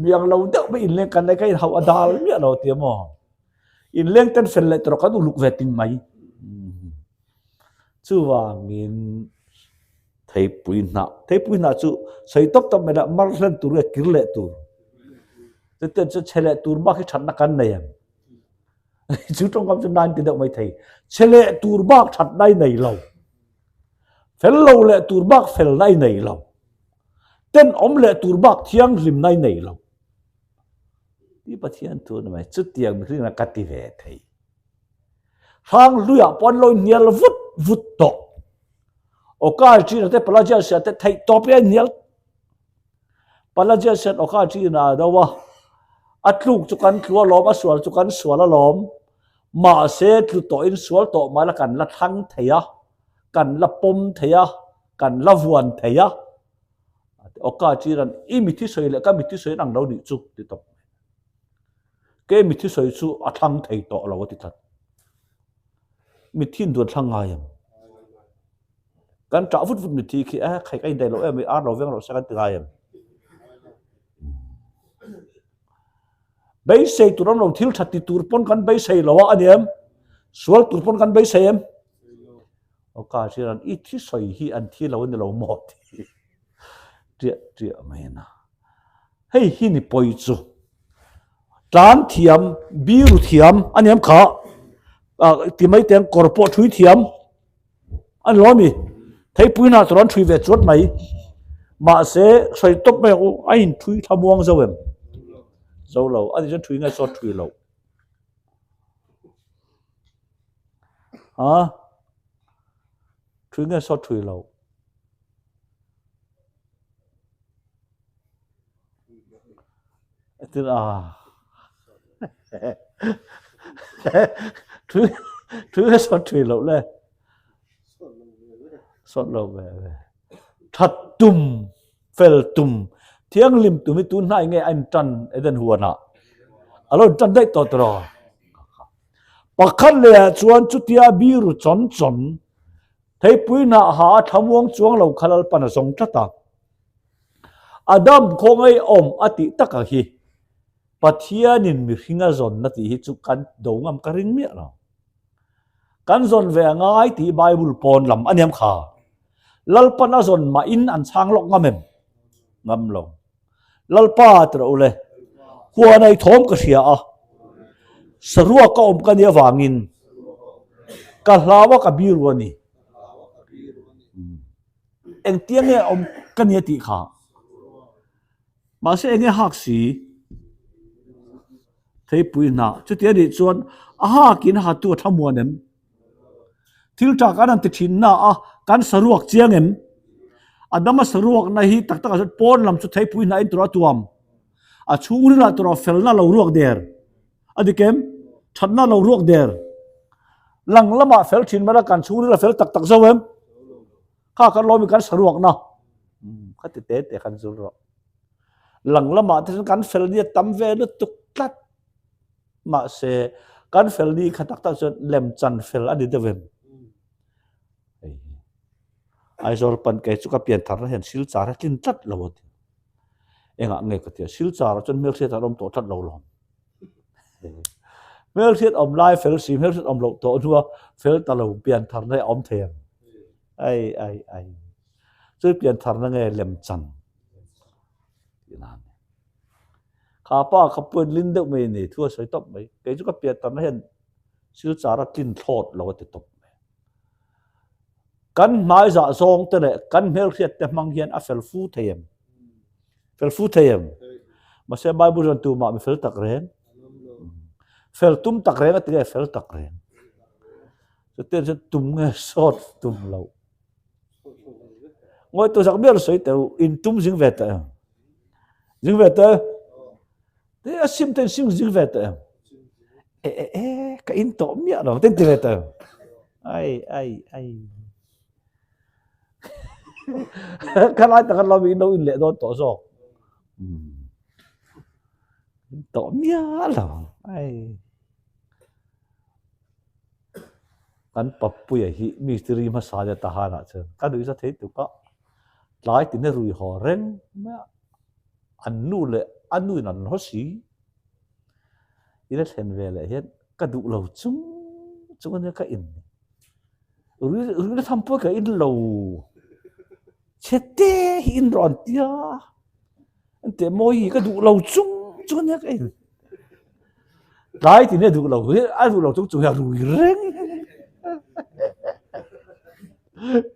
mi ang lo deuh mai inleng kan nei ka inhau a dal miah lo tia maw. Inleng ten fel leh tawrh kan uluk ve ting mai. Chuvangin Theipui hnah, theipui hnah chu sawi tawp tawp mai lah mar hlen tur nge kir leh tur. Chutiang chu chhe leh tur bak hi thatna kan nei em? Chu tawngkam chu nain ti deuh mai thei. Chhe leh tur bak thatna i nei lo. Fel lo leh tur bak felna i nei lo. Tenawm leh tur bak thianghlimna i nei lo. Ti Pathian thu a ni mai. Chutiang mihring ka ti ve thei. Hranghluiah pawh an lo inhnial vut vut tawh. Awka China te Pelagian sian te theih tawp hi a inhnial. Pelagian sian Awka China a do a, a tluk chu kan tlu alawm, a sual chu kan sual alawm. Mahse tlu tawhin sual tawh mai la kan la thlang thei a, kan la pawm thei a, kan la vuan thei a. Awka China'n i mithi sawi leh ka mithi sawi an ang lo nih chu ti tawp. Kei mithi sawi chu a thlang thei tawh lo a ti tlat. Mithi in duan thlang ngai ang. Kan ṭah vut vut mithi khi eh khai ka indaih loh em mai ar lo veng rawh se kan ti ngai em. Beisei tur awm lo thil ṭha ti tur pawn kan beisei lo a ani em? Sual tur pawn kan beisei em? Aw ka hriat i thi sawi hi an thi lo a ni lo maw ti ṭiah ṭiah mai a na. Hei hi ni pawi chu tlan thiam, biru thiam a ni em kha ah ti mai teng kawr pawh thui thiam a ni lo a mi theipui hnah chu rawn thui ve chuat mai mahse sawi tawp mai ang u a inthui thla muang zo em zo lo a ni chuan thui nge saw thui loh a thui nge saw thui loh. Tin a thui thui ve sawt thui loh le sawt lo ve ve that tum fel tum thianghlim tum hi tun hnai nge a in tan Eden huanah a lo in tan daih tawh tawh pakhat leh ah chuan chutia biru chawn chawn Theipui hnah ha a thlamuang chuang lo kha Lalpan a zawng tlat a. Adam khawngaih awm a tih taka hi Pathianin mihring a zawnna tih hi chu kan do ngam ka ring miah lo. Kan zawn ve a ngai tih Bible pawn lam a niam kha. Lalpan a zawn mahin an chhang lawk ngam em? Ngam lo. Lalpa ti rawh u le, huanei thawm ka hria a, saruak ka awm ka nih avangin ka hlau a ka biru a ni. Engtia nge awm ka nia tih kha. Mahse enge hak si? Theipui hnah. Chuti a nih chuan a hakin a hatu a thlamuan em? Thil tha kan han ti thin na a, kan saruak chiang em? Adama saruakna hi tak takah chuan pawn lam chu theipui hnah in tura tuam. A chhungrilah tura felna lo ruak der. A dik em? Thatna lo ruak der. Lang lamah fel thin mai la kan chhungril a fel tak tak zo em? Kha kan lawmin kan saruakna kha ti te te khan zul rawh. Lang lamah te chuan kan fel ni a tam ve lutuk tlat. Mahse kan fel ni kha tak tak chuan lemchan fel a ni deuh em? Hei hi Aizawl pan kei chu ka pian tharna hian Silchar a tlin tlat lo a ti. Engah nge ka ti a, Silchar ah chuan hmelhriat an awm tawh tlat lo lawm. Hmelhriat awm lai fel si, hmelhriat awm loh tawh hnua fel ta lo pian tharna hi a awm thei ang. Ai ai ai. Chu pian tharna nge lemchan tihna a ni. Kha pa kha puan lin deuh mai a ni, thu a sawi tawp mai. Kei chu ka pian tharna hian Silchar a tlin thlawt lo a ti tawp mai. Kan hmai zah zawng te leh kan hmelhriat te hmang hian a fel fu thei em? Fel fu thei em? Mahse Bible chuan tumah mi fel tak reng. Fel tum tak reng a ti nge fel tak reng. Chutiang chuan tum nge sawt tum lo. Ngawi tu zak mial sawi teu in tum zing ve ta em? Zing ve ta? Te a sim ten sim zing ve ta em? E e e ka in tawh miah lo ten ti ve ta em? Ai ai ai. Ka lai tak an lo in lo in leh dawn tawh zawk. In tawh miah lo. Ai. Kan Papuia hi mistiri hmasa nia Tahan ah chuan ka nuih za thei tuk a. Tlai tin a rui haw reng mai a. An nu leh a nu in an haw si. Ila thlen ve leh hian ka duh lo chung chung ania ka in ni. Rui tham pawh ka in lo. Chhe te hi in rawn tia. An teh mawi hi ka duh lo chung chung ania ka in. Tlai tin a duh lo hi a duh lo chung chung hi a rui reng.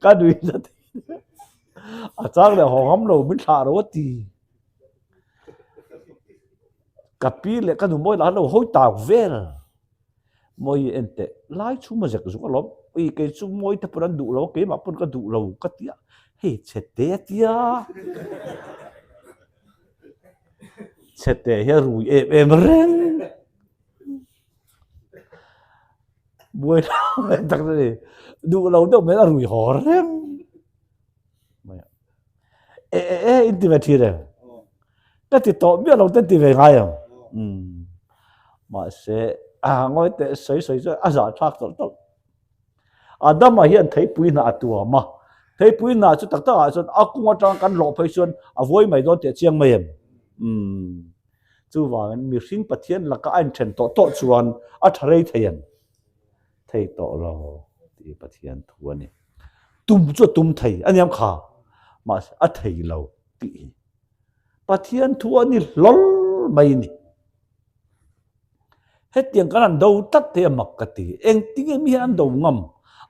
Ka nui na te. A chang leh haw ngam lo min thlah lo a ti. Ka pi leh ka nu mawi lah an lo hawi tak vel. Mawi en teh lai chhum a zek zuk alawm. Ui kei chu mawi te pawn an duh lo a keimah pawn ka duh lo ka ti a. Hei chhe te a tia. Chhe te hi a rui em em reng. Buai tak a ni. Duh lo deuh mai a rui haw reng. E e e in ti ve thin em? Ka ti tawh miah lo te ti ve ngai ang. Umm. Mahse a ngawi teh sawi sawi chuan a zah thlak tawlh tawlh. Adama hian theipui hnah a tuam a, theipui hnah chu tak takah chuan a kung atanga kan lawh phei chuan a vuai mai dawn tih a chiang mai em? Umm. Chuvangin mihring Pathian laka a inthen tawh tawh chuan a tha rei thei em? Thei tawh lo tih Pathian thu a ni. Tum chu a tum thei a niam kha, mahse a thei lo tih hi Pathian thu a ni hlawl mai a ni. Hetiang kan an do tlat thei a mak ka ti. Engtinge mi hian an do ngam?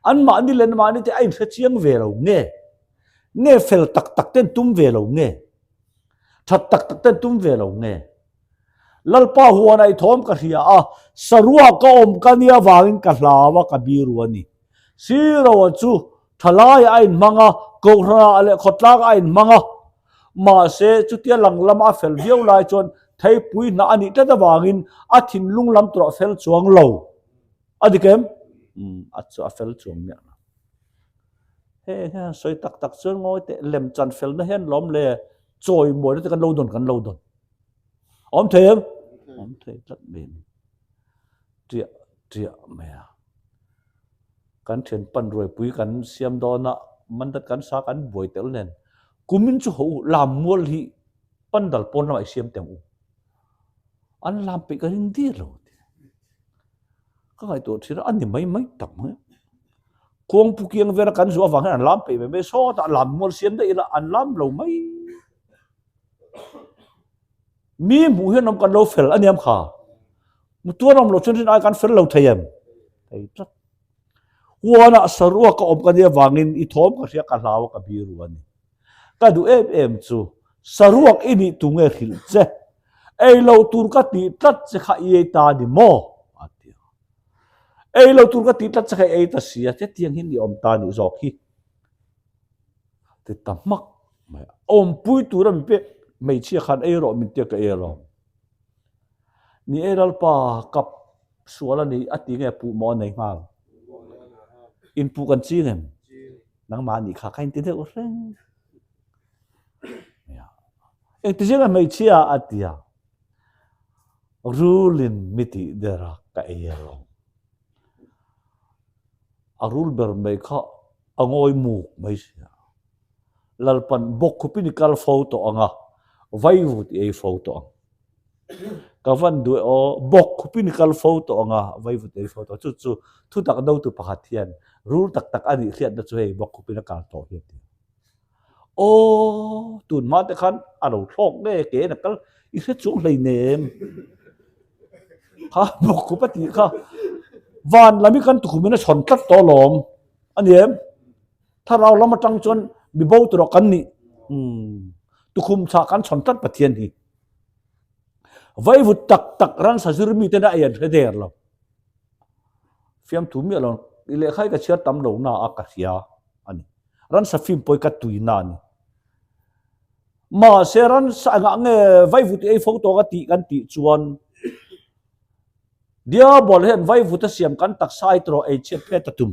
Anmahni leh anmahni te a inhre chiang ve lo nge? Nge fel tak tak ten tum ve lo nge? That tak tak ten tum ve lo nge? Lalpa huan aih thawm ka hria a, saruak ka awm ka nia vangin ka hlau a, ka biru a ni. Siroa chu thalaiah a inhmang a, kohhranah leh khawtlangah a inhmang a. Mahse, chutia lang lama a fel viau lai chuan theipui hnah a nih tlat avangin a thinlung lam turah a fel chuang lo. A dik em? Umm, a chu a fel chuang miah lo. Heng hian sawi tak tak chuan ngawi teh, lemchan felna hian lawm le chawimawina te kan lo dawn kan lo dawn. Awm thei em? Awm thei tlat mai a ni. Ṭiah ṭiah mai a. Kan ṭhian pan ruaipui kan siam dawn a, mandat kan sa kan buai tel nen kumin chu ho lam mual hi pandal pawn lamah i siam teh ang u. An lam peih ka ring dir lo ti. Ka ngaihtuah ṭhin a, a ni mai mai tak mai. Khuangpu kiang vela kan zuah avang hian an lam peih mai mai, sawtah lam mual siam daih ila an lam lo mai. Mi hmuh hian awm kan lo fel a niam kha. Mutuan awm lo chuan rin ai kan fel lo thei em? Thei tlat. Huanah saruak ka awm ka nia vangin i thawm ka hria ka hlau a ka biru a ni. Ka duh em em chu saruak i nih tu nge hrilh che? Ei lo tur ka tih tlat che kha i ei ta ni maw? A ti a. Ei lo tur ka tih tlat che kha i ei ta si a, hetiang hian i awm ta nih zawk hi. Ti ta hmak mai a. Awmpui tura min pek hmeichhia khan ei rawh min tia ka ei alawm. Ni e Lalpa kap sual a ni a ti nge puh maw a nei nghal. Inpuh kan ching em? Nangmah nih kha ka inti deuh reng. Engti zinga hmeichhia a tia rulin mi tih der a ka ei alawm. A rul ber mai kha a ngawi muk mai sia. Lalpan bawkkhupin i kal fo tawh ang a, vaivut i ei fo tawh ang. Ka van duh e aw, bawkkhupin i kal fo tawh ang a, vaivut i ei fo tawh ang. Chu chu thutak dotu pakhat hian rul tak tak a nih hriatna chu hei bawkkhupin a kal tawh hi a ti. Aw, tun hma te khan a lo thlawk nge ke in a kal i hre chuang hleinem. Kha bawkkhup a tih kha van lam hi kan tukhumin a chhawn tlat tawh alawm a ni em? Thlarau lam atang chuan mi bo tur ah kan nih umm tukhum chhah kan chhawn tlat Pathian hi. Vaivut tak tak ransa zir mi tena ei an hre der lo. Fiamthu miah lo i lehkha hi ka chhiar tam lo na a ka hria a ni. Ransa fim pawh hi ka tuina a ni. Mahse ransa engah nge vaivut i ei fo tawk a tih kan tih chuan Diabol hian vaivut a siam kan taksa ai tawh ei chhiat phet a tum.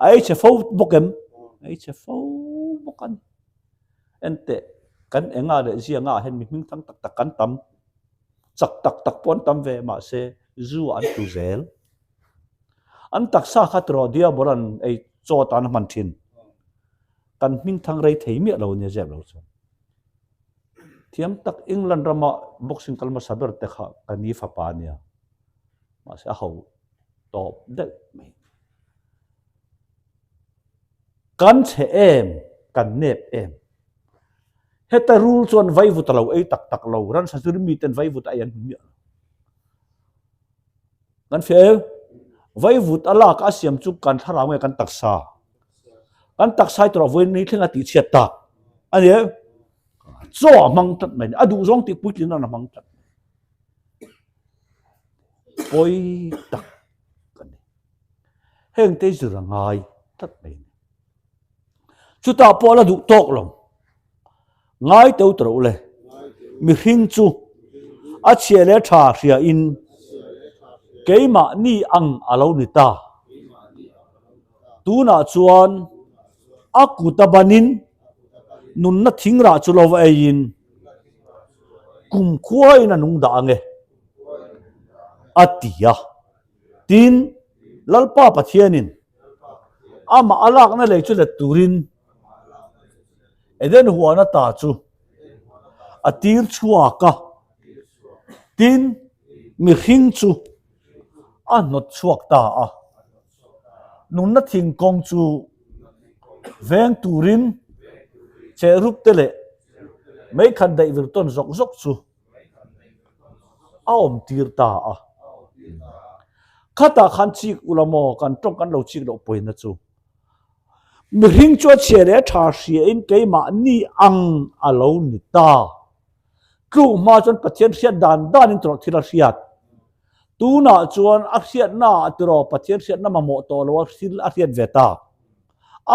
A ei chhe fo bawk em? A ei chhe fo bawk a ni. Enteh kan enga leh zianga ah hian mi hming thang tak tak kan tam. Chak tak tak pawh an tam ve mahse zu ah an tlu zel. An taksa kha tiraw Diabol an ei chaw atan a hman thin. Kan hming thang rei thei miah lo nia zep lo chuan. Thiam tak England rama boxing kal hmasa ber te kha ka ni fapa ania. Mahse a ho tawp daih mai. Kan chhe em, kan nep em. Heta rul chuan vaivut a lo ei tak tak lo, ransa chu miten vaivut a ei an hmu miah lo. Kan fiah em? Vaivut a lak a siam chu kan thlarau nge kan taksa? Kan taksa hi tawrh vawiin ni thleng a tihchhiat tak a ni em? Chaw a hmang tlat mai a ni. A duhzawng tih puitlin nan a hmang tlat. Pawi tak a ni. Heng te zir a ngai tlat mai a ni. Chutah pawh la duh tawk lo. Ngai teu ta rawh le. Mihring chu a chhia leh tha hria in keimahni ang a lo ni ta. Tunah chuan a kut a banin nunna thingrah chu lo va eiin kumkhuain a nung dah ang e, a ti a. Tin, Lalpa Pathianin amah a lakna lei chu let turin Eden huan ata chu a tir chhuak a, tin, mihring chu a hnawt chhuak ta a. Nunna thingkawng chu veng turin cherub te leh meikhan daih vir tawn zawk zawk chu a awm tir ta a. Khatah khan chik ula maw kan tawng kan lo chik loh pawina chu. Mihring chu a chhia leh a tha hriain keimahni ang a lo ni ta. Tluk hma chuan Pathian hriat dan danin tawrh thil a hriat. Tunah chuan a hriatna ah tiraw Pathian hriatna mamawh tawh lo a thil a hriat ve ta.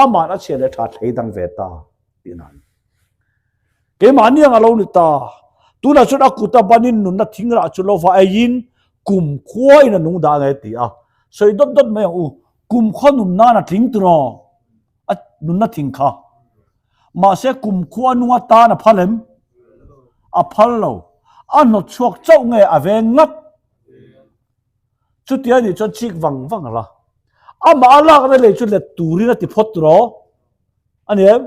Ama'n a chhia leh tha thlei dang ve ta tihna a ni. Keimahni ang a lo ni ta. Tunah chuan a kut a banin nunna thingrah chu lo va eiin kumkhua in a nung dah ang e ti a. Sawi dawt dawt mai ang u. Kumkhua nun nan a tling tiraw a nunna thing kha. Mahse kumkhua nung atan a phal em? A phal lo. A hnawt chhuak chauh nge a veng ngat? Chutia nih chuan chik vang vang la. Amah a lakna lei chu let turin a ti phawt tiraw? A ni em?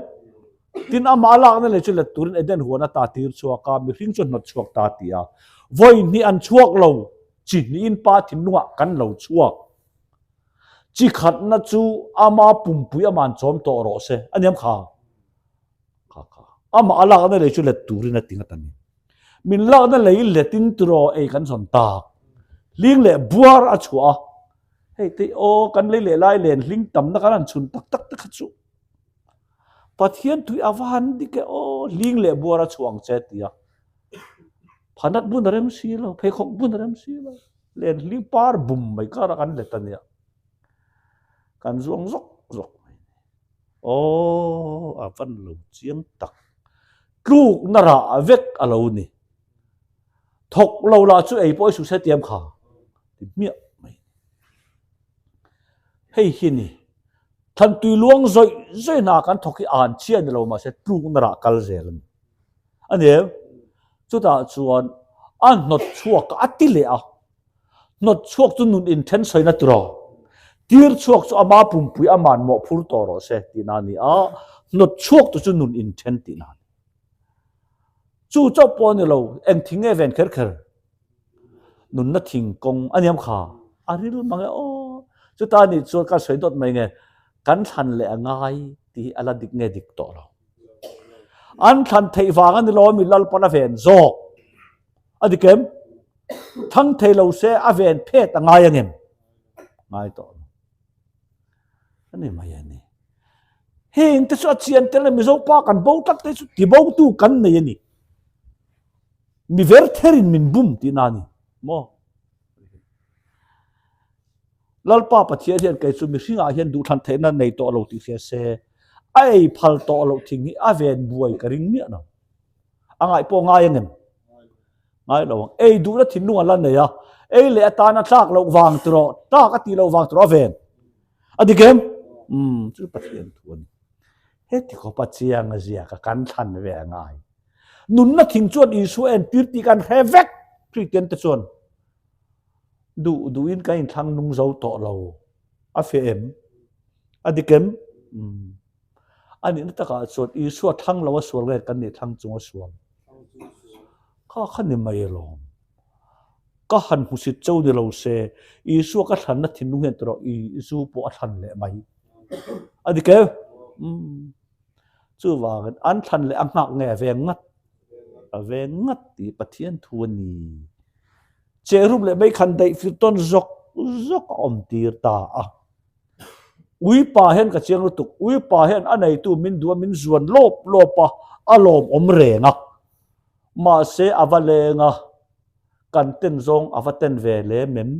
Tin, amah a lakna lei chu let turin Eden huan ata tir chhuak a, mihring chu hnawt chhuak ta a ti a. Vawi hnih an chhuak lo, chi hnihin pa thinlungah kan lo chhuak. Chi khatna chu ama pumpui ama'n chawm tawh rawh se. A ni em kha? Kha kha. Amah a lakna lei chu let turin a ti ngat a ni. Min lakna lei letin tiraw ei kan zawn tak. Hling leh buar a chhuah a. Hei te aw kan lei leh lai len hling tamna kan han chhun tak tak te kha chu Pathian tui a va han dik e aw hling leh buar a chhuah ang che ti a. Phanat bun a rem si lo, pheikhawk bun a rem si lo. Len hling par bum mai kar a kan let a nia. Kan zuang zawk zawk mai. Aw a van lo chiang tak. Tlukna rah vek a lo ni. Thawk lo lah chu ei pawh i suh se tiam kha. Ti hmiah mai. Hei hi ni. Thlan tui luang zawih zawih hna kan thawk hi an chhia ni lo mahse tlukna rah kal zel a ni. A ni em? Chutah chuan a hnawt chhuak a ti leh a. Hnawt chhuak chu nun inthen sawina tur aw. Tir chhuak chu ama pumpui aman mawhphur tawh rawh se tihna a ni a, hnawt chhuak tu chu nun inthen tihna a ni. Chu chauh pawh a ni lo, eng thing nge ven kher kher? Nunna thing kawng a niam kha a ril mang e aw. Chuta nih chuan ka sawi dawt mai nge kan thlan leh a ngai tih hi a la dik nge dik tawh lo. An thlan theih vang a ni lo mi Lalpan a ven zawk. A dik em? Thlang thei lo se a ven phet a ngai angem? Ngai tawh lo. A ni mai a ni. Heng te chu a chian tel a Mizo pa kan bo tlat te chu ti bo tu kan nei a ni. Mi ver therin min bum tihna a ni maw? Lalpa Pathian hian kei chu mihringah hian duhthlan theihna nei tawh lo tih hria se, a ei phal tawh loh thing hi a ven buai ka ring miah lo. A ngaih pawh ngai angem? Ngai lo ang. Ei duhna thinlung a la nei a, ei leh atana tlak loh vang tiraw, tlak a tih loh vang tiraw a ven. A dik em? Umm, chu Pathian thu a ni. Heti khawpa chiang a ziak a kan thlan ve a ngai. Nunna thing chuan Isua entir tih kan hre vek Kristian te chuan. Duh duhin kan inthlang nung zo tawh lo. A fe em? A dik em? Umm. A nihna takah chuan Isua thlang lo a sual nge kan nih thlang chung a sual? Kha kha ni mai alawm. Ka han hmusit cho ni lo se, Isua ka thlanna thinlung hian tawh Isu pawh a thlan leh mai. A dik em? Umm. Chuvangin an thlan leh a nghak nge a veng ngat? A veng ngat tih Pathian thu a ni. Chehrum leh meikhan daih fir tawn zawk zawk a awm tir ta a. Uipa hian ka chiang lutuk, uipa hian a neitu min duh a, min zuan lawp lawp a, a lawmawm reng a. Mahse a va leng a, kan ten zawng a va ten ve lem em?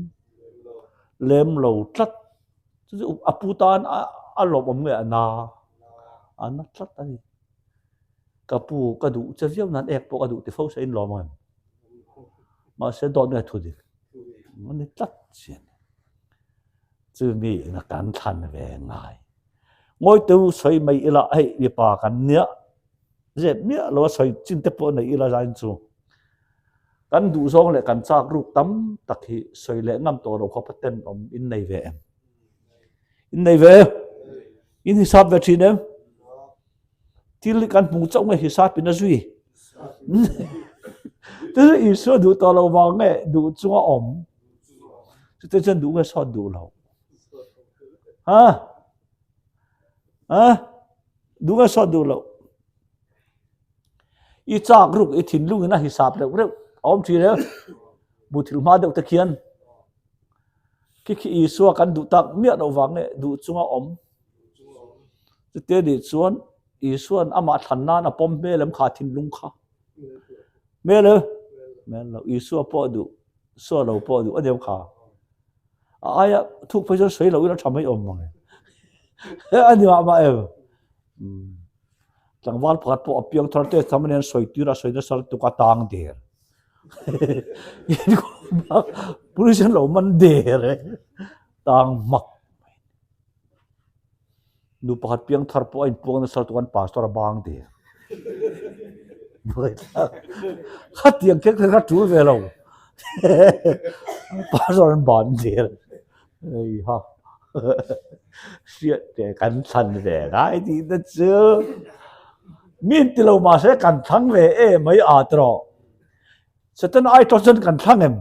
Lem lo tlat. Chu chu a pu tan a lawmawm nge a na? A na tlat a ni. Ka pu ka duh che viau nan ek pawh ka duh ti fo se in lawm ang em? Mahse dawt nge thu dik? A ni tlat si a ni. Chumi ina kan thlan ve ngai. Ngawi teu sawi mai ila hei mipa kan nia zep miah lo a sawi chin te pawh nei ila zain chu kan duh zawng leh kan chak ruk tam tak hi sawi leh ngam tawh lo khawpa tenawm in nei ve em? In nei ve? In hisap ve thin em? Thil hi kan hmu chauh nge hisap in a zui? Chu chu Isua duh tawh lo vang nge duh chunga awm? Chute chuan duh nge sawt duh lo? Ha? Ha? Duh nge sawt duh lo? I chak ruk i thinlung in a hisap reuh reuh a awm thin e. Muthilh hma deuh te khian khi khi Isua kan duh tak miah loh vang nge duh chunga awm? Chute nih chuan Isua'n amah thlan nan a pawm hmel em kha thinlung kha? Hmel e? Hmel lo. Isua pawh duh, Isua lo pawh duh a nia kha. A aia thuk phei chuan sawi loh in a tha mai awm mang e. A ni mah mah em? Tlangval pakhat pawh a piang thar te tham anian sawi tir a sawi nasa lutuk a tang der. Police an lo man der e. Tang hmak. Nu pakhat piang thar pawh a inpuang nasa lutuk an pastor a bang der. Khatiang kher kher kha tul ve lo. Pastor an ban der. Hei ha. Hriat te kan thlan ve ngai tih te chu. Min ti lo mahse kan thlang ve e mai a tawh. Satan ai tawh chuan kan thlang em?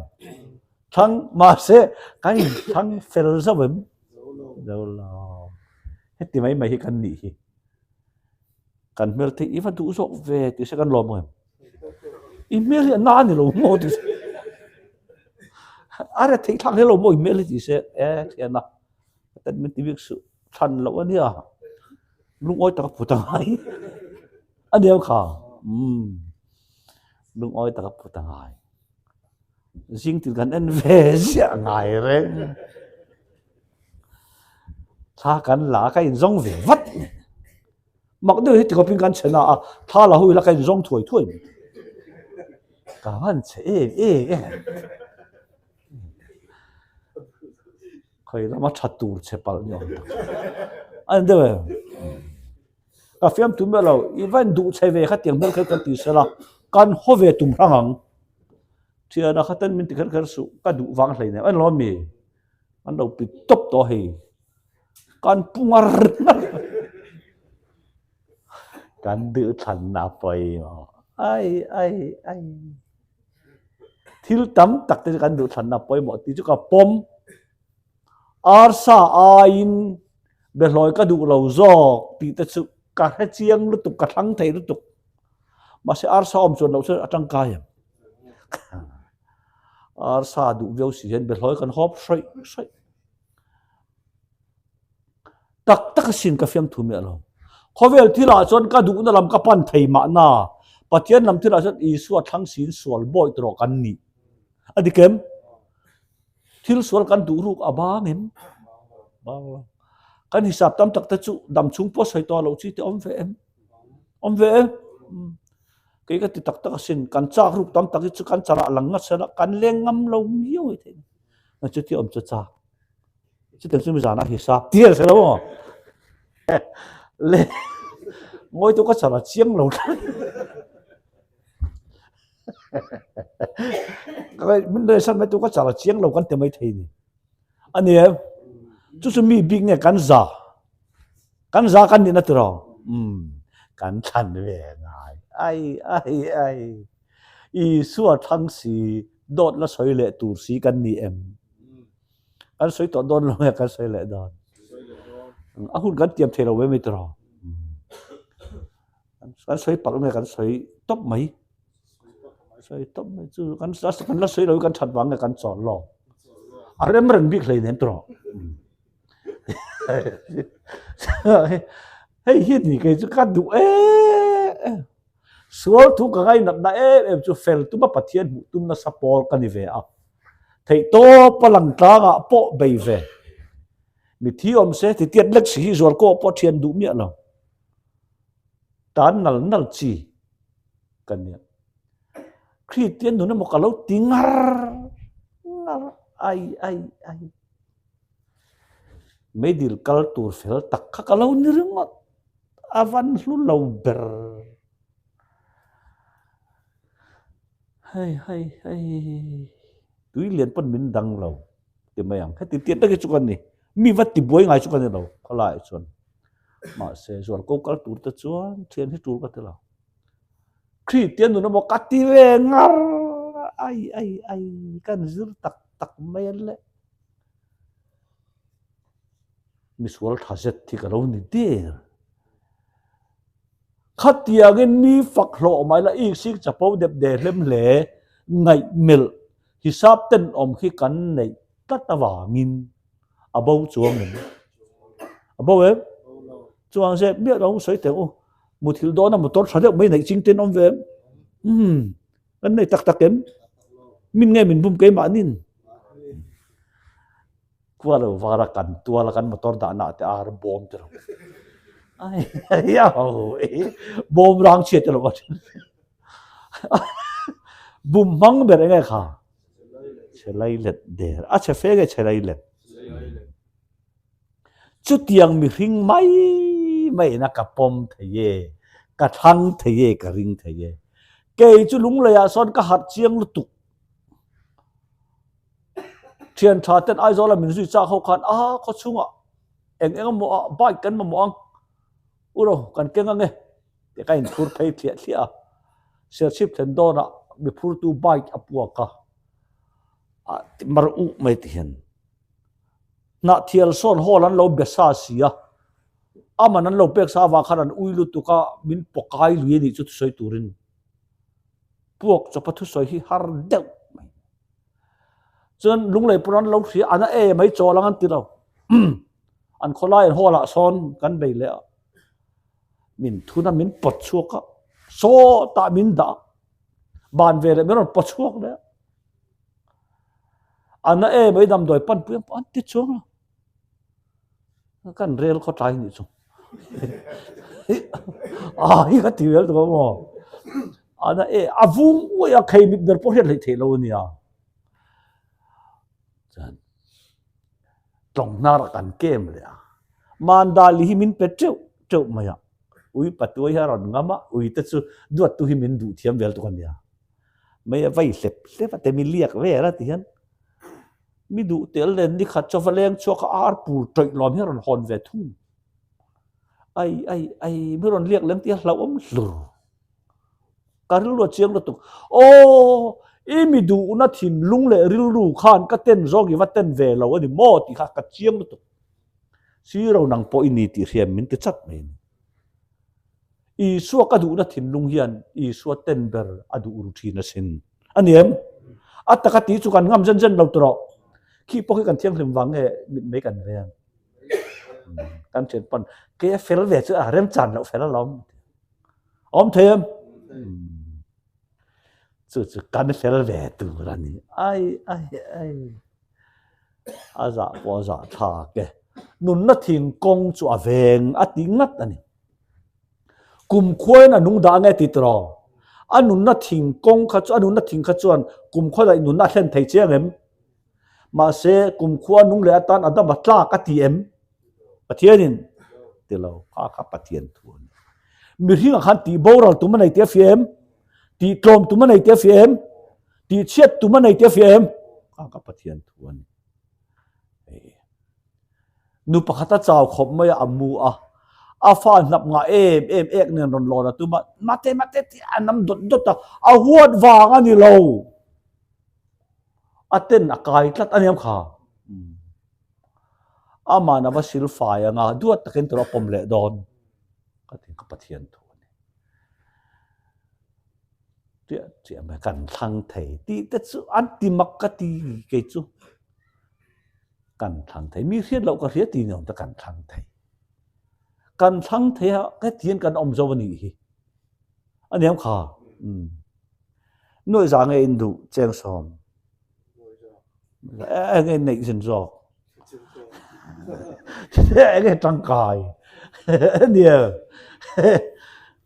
Thlang mahse kan inthlang fel zauh em? Zo lo. Heti mai mai hi kan nih hi. Kan hmel theih i va duh zawk ve tih se kan lawm ang em? I hmel hi a na ni lo maw tih se. A re theih thlak hle lo maw i hmel hi tih se e thian a. Kan min ti bik suh. Thlan loh a nia. Lungawi taka put a ngai. A nia kha. Umm. Lungawi taka put a ngai. Zing tin kan en ve ziah ngai reng. Thla kan la ka inzawng ve vat. Mak deuh hi tikhawpin kan chhe na a, thla la ho ila ka inzawng thuai thuai mai. Ka han chhe em em em. Khawi lama tha tur chhe palh ni awm tak. A ni deuh em? Ka fiam tum miah lo, i va in duh chhe ve kha tiang hmel kher kan ti sela, kan haw ve tum hrang ang. Thiana kha ten min ti kher kher suh, ka duh vang hlei nem. A ni lo ami? An lo pi tawp tawh hei. Kan pu ngar ngar. Kan duh thlanna pawimawh. Ai ai ai. Thil tam tak te chu kan duh thlanna pawimawh tih chu ka pawm. Arsa aiin behlawi ka duh lo zawk tih te chu ka hre chiang lutuk, ka thlang thei lutuk. Mahse arsa awm chuan loh chuan a tangkai em? Arsa duh viau si hian behlawi kan hawp hrawih hrawih. Tak tak asin ka fiamthu miah lo. Khawvel thilah chuan ka duhna lam ka pan thei mahna Pathian lam thilah chuan Isua thlang siin sual bawi tawh kan nih. A dik em? Thil sual kan duh ruk a bang em? Bang lo. Kan hisap tam tak te chu dam chhung pawh sawi tawh loh chi te awm ve em? Awm ve em? Kei ka ti tak tak asin kan chak ruk tam tak hi chu kan charah lang ngat sela kan leng ngam lo miau mai thei. Chuti awm chu chak. Chutiang chu mizanah hi sap tir se lo maw? Le ngawi tu ka char a chiang lo tlat. Min rei san mai tu ka char a chiang lo kan ti mai thei ni. A ni em? Chu chu mi bik nge kan za. Kan za kan nihna tiraw? Um, kan thlan ve ngai. Ai ai ai. Isua thlang si dawt la sawi leh tur si kan ni em? Kan sawi tawh dawn lo nge kan sawi leh dawn? A hun kan tiam thei lo mai mai tiraw? Kan sawi palh nge kan sawi tawp mai? Sawi tawp mai chu kan kan la sawi lo hi kan that vang nge kan chawl lo? A rem reng bik hlei nem tiraw? Hei hi ni kei chu ka duh em. Sual thu ka ngainatna em em chu fel tuma Pathian hmuh tum nasa pawl ka ni ve a. Theihtawpa lang tlangah pawh bei ve. Mithi awm se titiat lek si hi zual kawh pawh thian duh miah lo. Tan nal nal chi ka nia. Kristian nun emaw ka lo ti ngar ngar ai ai ai. Meidil kal tur fel tak kha ka lo ni ringawt. A van hlu lo ber. Hei hei hei tui lian pawn min dang lo ti mai ang. Heti tiat tak hi chu ka ni. Mi va ti buai ngai chu ka ni lo khawlaiah chuan. Mahse zual ko kal tur te chuan thian hi tul ka ti lo. Kristian nun emaw ka ti ve ngar ai ai ai kan zir tak tak mai a le. Misual tha zet hi ka lo ni der. Khatiangin mi fak hlawh mai la ik sik chapo dep de hlem hle ngaih melh hisap tenawm khi kan neih tlat avangin a bo chuang em? A bo em? Chuang zep miah lo sawi teh u. Muthilh dawna motor tha deuh mai neih ching ten awm ve em? Umm kan nei tak tak em? Min nge min bum keimahnin? Khua lo var a kan tual a kan motor dah nah te ar bawm te lo. Ai ai au e bawm rang chhiat te lo a then. Bum hmang ber enge kha? Che lai let der. A che fe nge che lai let? Chutiang mihring mai mai ina ka pawm thei e, ka thlang thei e, ka ring thei e. Kei chu lungleiah sawn ka harh chiang lutuk. Thian tha ten Aizawl a min zui chak ho khan a khaw chhungah eng eng emaw ah bike kan mamawh ang uro kan keng ange tih ka inphur phei thliah thliah a, Serchhip thlen dawnah mi phurtu bike a puak a, a mar uh mai ti hian Hnahthial sawn hall an lo be sa si a, aman an lo pek sa avang khan an ui lutuk a min pawkai lui a nih chu thusawi turin puak chawpa thusawi hi har deuh mai. Chuan lunglei pawh an lo hria a na e mai chawl ang an ti lo. An khawlai an hall ah sawn kan bei leh a, min thun a min pawt chhuak a, sawtah min dah a, ban ve leh min rawn pawt chhuak leh a. A na e mai damdawi panpui ang pawh an ti chuang lo. Kan rel khaw tlai nih chu. A hi ka ti vel tawh maw. Ana e a vung uai a khei mit ber pawh hriat hleih theih lo ania. Chuan tlawng hnar ah kan kem leh a. Mandali hi min pe teuh teuh mai a, ui patuai hi a rawn ngam a, ui te chu duattu hi min duh thiam vel tuk a nia. Mai a vai hlep hlep a te mi liak vel a ti hian mi duh tel nen ni khat chu va leng chhuak a ar pur tawih lawm hi a rawn hawn ve thung. Ai ai ai mi rawn liak lem tih a hlauhawm hlur. Ka rilru a chiang lutuk. Aw, i mi duhna thinlung leh rilru khan ka ten zawng i va ten ve lo a ni maw tih kha ka chiang lutuk. Siro nang pawh i ni tih hriam min ti chat mai a ni. Isua ka duhna thinlung hian Isua ten ber a duh ru thin asin. A ni em? A taka tih chu kan ngam zen zen lo tawh. Khi pawh khi kan thianghlim vang nge mitmei kan veng. Kan thian pawn kei a fel ve chu a remchan loh fel alawm. Awm thei em? Chu chu kan fel ve tur a ni. Ai ai ai. A zah pawh a zah thlak e. Nunna thing kawng chu a veng a ti ngat a ni. Kum khuain a nung dah nge ti tawh? A nunna thing kawng kha chu a nunna thing kha chuan kum khua daih nunna a thlen thei chiang em? Mahse kum khua nung leh atan Adama tlak a ti em? Pathianin ti lo kha kha Pathian thu a ni. Mihringah khan tih boral tum a nei tih a fiah em? Tih tlawm tum a nei tih a fiah em? Tih chhiat tum a nei tih a fiah em? Kha kha Pathian thu a ni. Nu pakhat a chau khawp mai a, a mu a. A fa hnap ngah em em ek nen rawn lawn a tum a, mate mate tih a nam dawt dawt a, a huat vang a ni lo. A ten a kai tlat a niam kha. Aman a va sil fai anga duat takin tawrh a pawm leh dawn. Ka ti ka Pathian thu a ni. Chiah chiah mai kan thlang thei tih te chu an ti mak ka ti kei chu. Kan thlang thei mi hriat loh ka hria ti ni awm te kan thlang thei. Kan thlang thei a hetiang kan awm zo a nih hi. A niam kha. Nuaih za nge in duh cheng sawm. Enge neih zin zawk. Enge tangkai. Nia.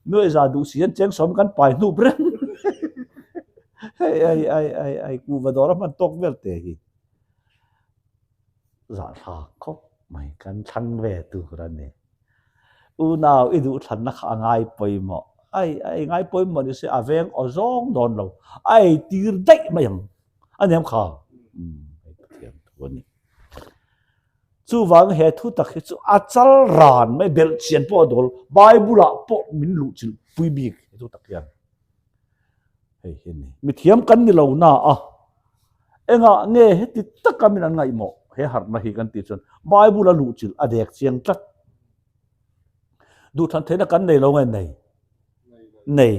Nuaih za duh si an cheng sawm kan pai hnup reng. Hei ai ai ai ai kuhva dawr a hman tawk vel te hi. Zahthlak khawp mai kan thlang ve tur a ni. Unau i duhthlanna kha a ngai pawimawh. Ai ai ngai pawimawh ni se a veng aw zawng dawn lo. A ei tir daih mai ang. A niam kha. Hei Pathian thu a ni. Chuvang he thu tak hi chu a chal ran mai belhchian pawh a dawl. Bible ah pawh min luhchilh pui bik he thu tak hian. Hei hi a ni. Mithiam kan ni lo na a. Engah nge heti taka min an ngaihmawh he harhna hi kan tih chuan Bible a luhchilh a dek chiang tlat. Duhthlan theihna kan nei lo nge nei? Nei.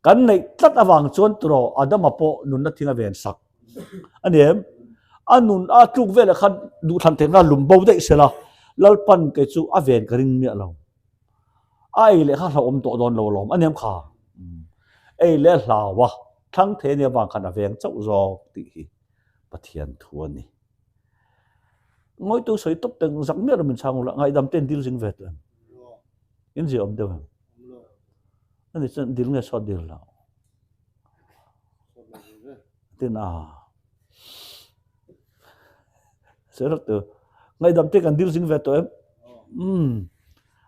Kan neih tlat avang chuan turaw Adama pawh nunna thing a ven sak a ni em? A nun a tluk veleh khan duhthlan theihna lum bo daih sela Lalpan kei chu a ven ka ring miah lo. A ei leh kha hlauhawm tawh dawn lo alawm a niam kha. Ei leh hlau a thlang thei ania vang khan a veng chauh zawk tih hi Pathian thu a ni. Ngawitu sawi tawp teng zak miah lo min chhang ula ngaihdam ten dil zing ve tawh em? In zia awm deuh em? Ani chuan dil nge sawt dil lo? Tin a. Sertu ngaihdam te kan dil zing ve tawh em? Umm.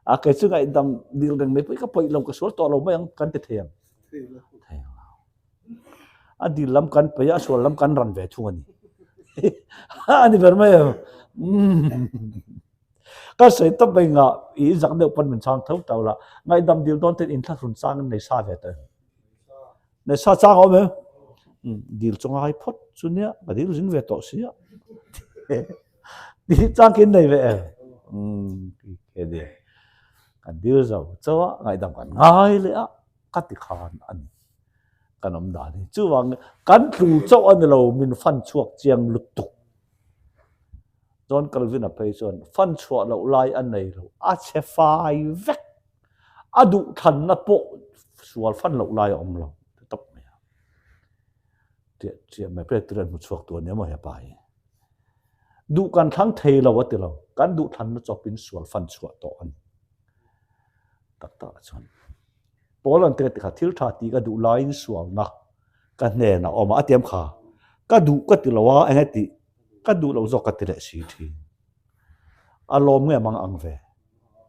A kei chu ngaihdam dil reng mai pawh hi ka pawih lo ka sual tawh lo mai ang kan ti thei ang. Thei lo. A dil lam kan peih a, a sual lam kan ran ve thung a ni. A ni ber mai em? Umm. Ka sawi tawp mai nga i zak deuh pawn min chhang tho tho la. Ngaihdam dil dawn ten inthlahrun chang in nei sa ve tawh em? Nei sa chang a awm em? Dil chu ngai phawt chu nia, ka dil zing ve tawh sia. Dil chang khi nei ve em? Ke ni. Kan dil zo chauh a, ngaihdam kan ngai leh a, ka ti khan a ni. Kan awm dan hi. Chuvang kan tlu chauh a ni lo, min fan chhuak chiang lutuk. John Calvin-a phei chuan fan chhuah loh lai a nei lo, a chhe fai vek. A duh thlanna pawh sual fan loh lai a awm lo ti tawp mai a. Tiah chiah mai pek tur an hmu chhuak tur a nia maw hepa hi. Duh kan thlang thei lo a ti lo, kan duh thlanna chawpin sual fan chhuah tawh a ni. Tak tak ah chuan Paul an ti kha thil tha tih ka duh laiin sualna ka hnenah a awm a, a ti em kha? Ka duh ka ti lo a, eng nge tih? Ka duh loh zawk ka ti leh si thin. A lawm nge mang ang ve?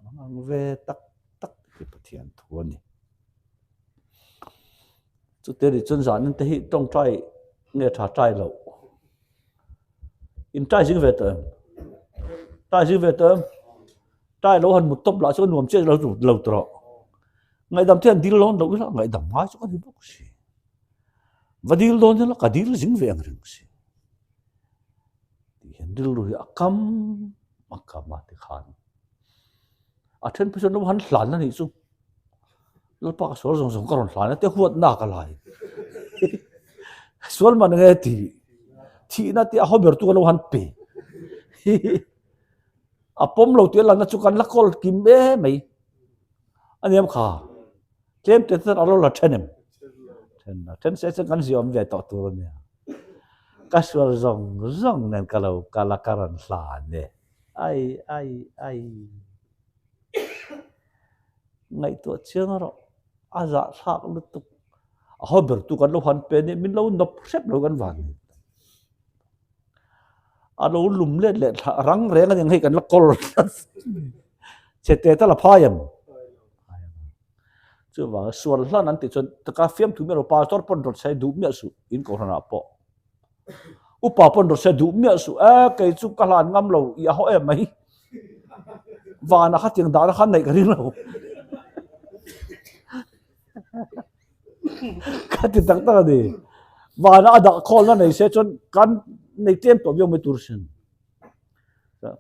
Mang ang ve tak tak hi Pathian thu a ni. Chute nih chuan zanin te hi tawngtai nge tha tai loh? In tai zing ve tawh em? Tai zing ve tawh em? Tai lo han mut tawp lah chuan nuam chiah lo lo ti rawh. Ngaihdam te han dil dawn loh ila ngaihdam ngai chu ka ni bawk si. Va dil dawn ila ka dil zing ve ang reng si. Tih hian rilru hi a kam a kam a tikhan. A then phei chuan lo han hlan a nih chu. Lalpa ka sual zawng zawng ka rawn hlan a te huatna ka lai. Sual man nge ti thihna te a haw ber tu ka lo han pe. A pawm lo tih a lanna chu kan la kawl kim em mai. A niam kha. Tlem te chuan a lo la then em? Then a then se chuan kan ziawm ve tawh tur a nia. Ka sual zawng zawng nen ka lo kal a ka rawn hlan e. Ai ai ai. Ngaihtuah chiang erawh a zahthlak lutuk. A haw ber tu kan lo han pe nia min lo nawp hrep lo kan van ni. A lo lum let leh thla rang reng a ni ang hei kan la kawl tlat. Chhe te tal a phai em? Chuvang sual hlan an tih chuan taka fiamthu miah lo pastor pawn rawt se duh miah suh in kohhran ah pawh. Upa pawn rawt se duh miah suh e kei chu ka hlan ngam lo i a haw em mai. Vana kha tiang dahna khan neih ka ring lo. Ka ti tak tak a ni. Vana a dah khawlna nei se chuan kan nei tlem tawh viau mai tur sin.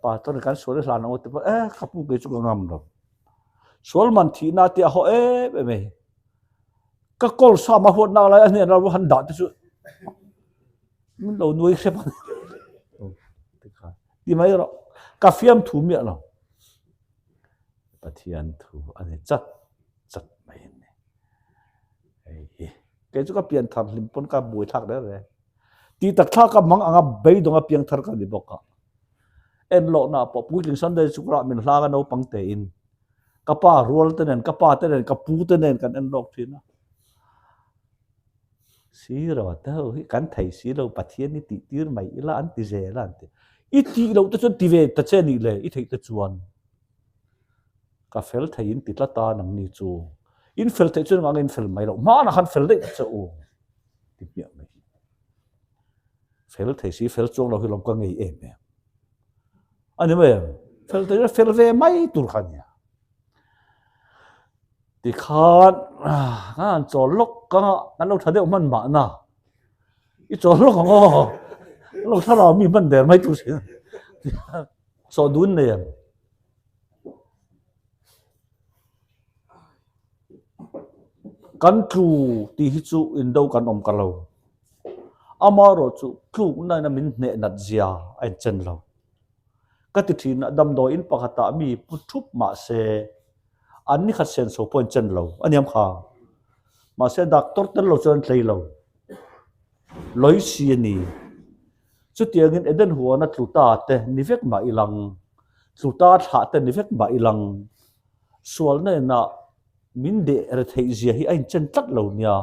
Pastor kan sual i hlan ang te pawh e ka pu kei chu ka ngam lo. Sual man thihna te a haw em em e. Ka kawl sa ma huat nak lai a hnen ro han dah te chu min lo nuai hrep a ni. Ti mai rawh. Ka fiam thu miah lo. Pathian thu a ni chat chat mai a ni. Hei hi. Kei chu ka pian thar hlim pawn ka buai thlak reng reng. Ti tak thlak ka mang anga beidawng a piang thar ka ni bawk a. En lohna pawh puitling Sunday sikul ah min hlang a naupang tein ka pa rual te nen ka pa te nen ka pu te nen kan en lawk thin a. Siro te ho hi kan thei si lo Pathian hi tih tir mai ila an ti zel a an ti. I tih loh te chuan ti ve ta che nih le i theih te chuan ka fel thei in ti tlat a nangni chu. In fel theih chuan engah nge in fel mai loh hmanah khan fel daih ta che u ti hmiah mai. Fel thei si fel chuang lo hi lawm ka ngei em em. A ni mai em? Fel thei chu fel ve mai tur kha a nia. Tikhan kan han chawl lawk kang a, kan lo tha deuh hman mahna. I chawl lawk ang aw, kan lo thlarau mi hman der mai tur sin. Sawh dun nei ang. Kan tlu tih hi chu indo kan awm ka lo. Amaherawh chu tlukna ina min hneh nat zia a inchen lo. Ka ti thin a, damdawiin pakhatah mi pu thup mah se an ni khat senso pawh inchen lo a niam kha. Mahse doctor tel lo chuan an tlei lo. Lawi si a ni. Chutiangin Eden huana tlu ta te ni vek mah ilang, tlu ta thlah te ni vek mah ilang, sualna inah min deh re theih zia hi a inchen tlat lo nia.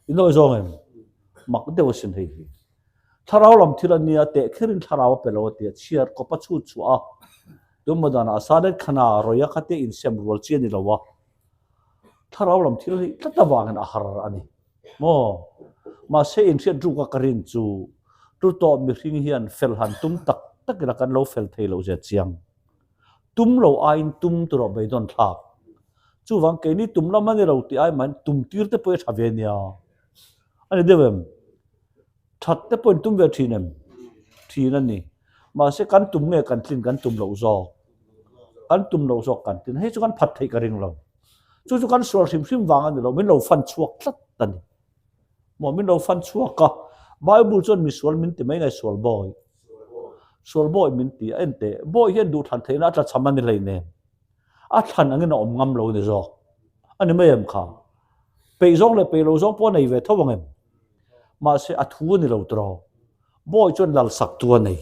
I nawi zawng em? Mak deuh asin hei hi. Thlarau lam thil a nia teh kherin thlarau a pe lo a ti a, chhiar kawp a chhut chhuah a, tunmaw danah a sa let khana rawia kha te insem rual chi a ni lo a, thlarau lam thil hi tlat avangin a har a ni maw? Mahse inhriat ruk a ka rin chu tu tawh mihring hian fel han tum tak tak ila kan lo fel thei loh zia chiang. Tum lo aiin tum tur a beidawn thlak. Chuvang keini tum lam a ni lo tih ai mahin tum tir te pawh hi a tha ve nia. A ni deuh em? That te pawhin tum ve thin em? Thin a ni. Mahse kan tum nge kan tlin kan tum loh zawk? Kan tum loh zawk kan tlin. Hei chu kan phat theih ka ring lo. Chu chu kan sual hrim hrim vang a ni lo, min lo fan chhuak tlat a ni. Maw min lo fan chhuak a, Bible chuan misual min ti mai nge sual bawi? Sual bawi min ti a, enteh, bawi hian duhthlan theihna a tlachham a ni hleinem. A thlan angin a awm ngam lo ni zawk. A ni mai em kha? Peih zawng leh peih lo zawng pawh a nei ve tho ang em? Mahse a thu a ni lo tawh. Bawi chuan lal sak tu a nei.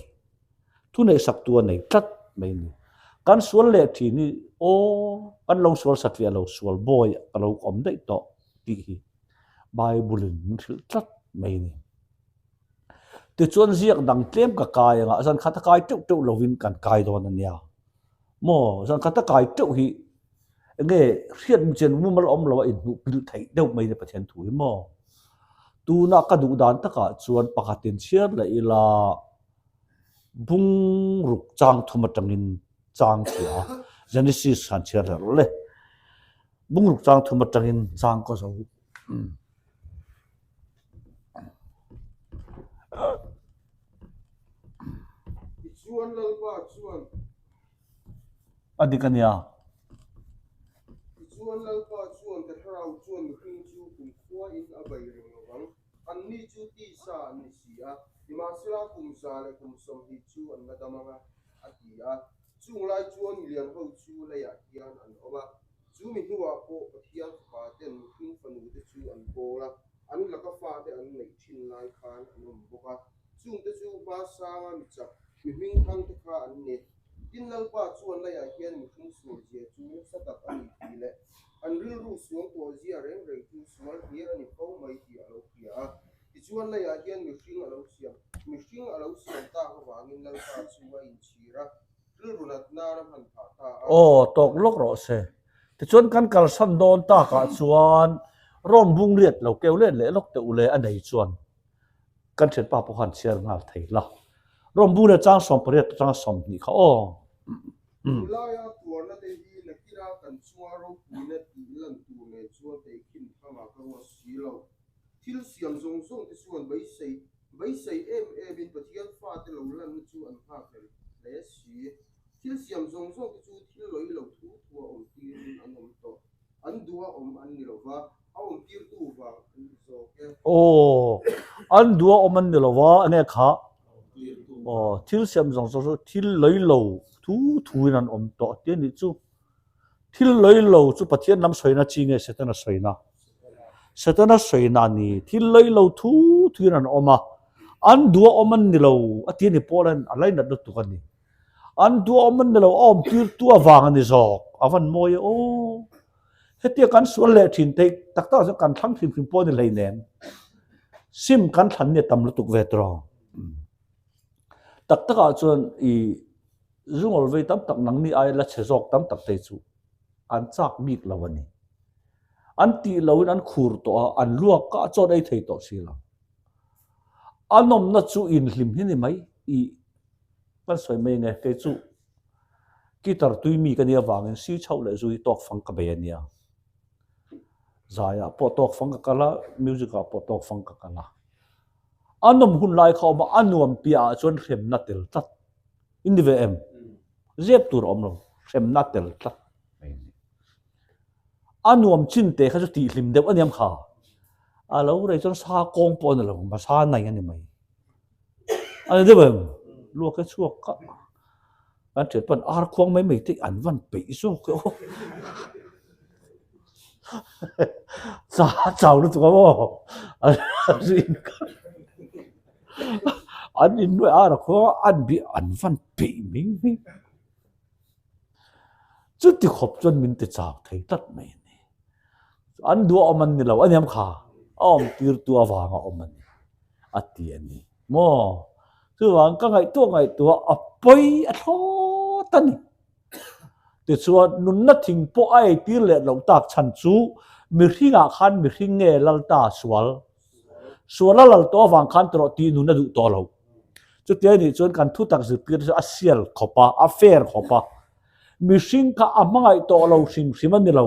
Thu neih sak tu a nei tlat mai a ni. Kan sual leh thin hi aw kan lo sual satliah lo sual bawi ka lo awm daih tawh tih hi Bible in min hrilh tlat mai a ni. Tichuan ziak dang tlem ka kai anga zan khat a kai teuh teuh lovin kan kai dawn a nia. Maw zan khat a kai teuh hi enge hriat chen mumal awm lo a inhmuh pilh theih deuh mai ni Pathian thu hi maw. Tuna ka duh dan takah chuan pakhatin chhiar leh ila bungruk chang thum atangin chang chhia a, Genesis han chhiar leh rawh le. Bungruk chang thum atangin chang ka zo. Tichuan Lalpa chuan. A dik a nia. Tichuan Lalpa chuan ka thlarau chuan mihring chu kumkhuain a bei reng lo vang. Anni chu tisa an ni si a, nimahsela kum za leh kum 20 chu an la dam ang a, a ti a. Chung lai chuan milian ho chu leiah hian an awm a. Chu mi hnuah pawh Pathian fapa ten mihring fanu te chu an pawl a, an laka fate an neih thin lai khan an awm bawk a. Chungte chu hmasanga mi chak, mi hmingthang te kha an ni. Tin Lalpa chuan leiah hian mihring sual zia chu nasa tak a ni tih leh an rilru sual tawh zia reng reng chu sual hlir a ni fo mai tih a lo hria a. Tichuan leiah hian mihring a lo siam, mihring a lo siam tak avangin Lalpa chu a inchhir a, rilru nat nan a hman phah ta a. Aw, tawk lawk rawh se. Tichuan kan kalsan dawn takah chuan Rom bungriat lo keu let leh lawk teh u le a nei chuan. Kan thianpa pawh khan chhiar nghal thei la. Rom bu leh chang 18 atanga 20 kha aw. Tulaia tuarna te hi nakina kan chunga ropuina tih lan tur nen chuan tehkhin thangah ka ruat si lo. Thil siam zawng zawng te chuan beisei beisei em emin Pathian fate lo lanna chu an nghakhlel hle si. Thil siam zawng zawng te chu thil lawih lo thu thua awm tirin an awm tawh. An duha awm an ni lo va, a awm tirtu vang an ni zawk e. Aw, an duha awm an ni lo va, enge kha? Aw, thil siam zawng zawng chu thil lawih lo thu thuin an awm tawh tih a nih chu. Thil lawih lo chu Pathian lam sawina chi nge Setana sawina? Setana sawina a ni. Thil lawih lo thu thuin an awm a, an duha awm an ni lo a ti a ni pawh a lainat lutuk a ni. An duh a awm an ni lo, a awm tirtu avang a ni zawk. A van mawi e aw. Hetia kan sual leh thin theih tak tak chuan kan thlang hrim hrim pawh a ni hleinem. Sim kan thlan ni a tam lutuk ve tawh. Tak takah chuan i zungawl vei tam tak nangni aia la chhe zawk tam tak te chu an chak bik lo a ni. An tih loin an khur tawh a, an luak a, a chawn ei thei tawh si lo. A nawmna chu inhlim hi ni mai i Kan sawi mai nge, kei chu guitar tui mi ka nia vangin si chhoh leh zui tawk fang ka bei a nia. Zaiah pawh tawk fang ka kal a, music ah pawh tawk fang ka kal a. A nawm hun lai kha awm a, a nuam piah ah chuan hremna tel tlat. In ni ve em? Zep tur a awm lo, hremna tel tlat mai a ni. A nuam chin te kha chu tihhlim deuh a niam kha. A lo rei chuan sa kawng pawh a ni lo, sa nai a ni mai. A ni deuh em? Luak e chhuak ka kan thian pawn ar khuang mai mai te an van peih zawk e aw. Cha chau lutuk a maw? An in nuaih ar a khuang a an bih an van peih mai mai. Chuti khawp chuan min ti chau thei tlat mai a ni. An duh a awm an ni lo a niam kha a awm tirtu avanga awm a ni a ti a ni maw. Chuvang ka ngaihtuah ngaihtuah a pawi a thlawt a ni. Tichuan nunna thing pawh a eitir leh loh tak chhan chu mihringah khan mihring nge lal ta sual Sual a lal tawh avang khan tawrh tih nun a duh tawh lo. Chutia nih chuan kan thutak zirtir chu a sial khawp a, a fair khawp a. Mihring kha a hmangaih tawh lo hrim hrim a ni lo,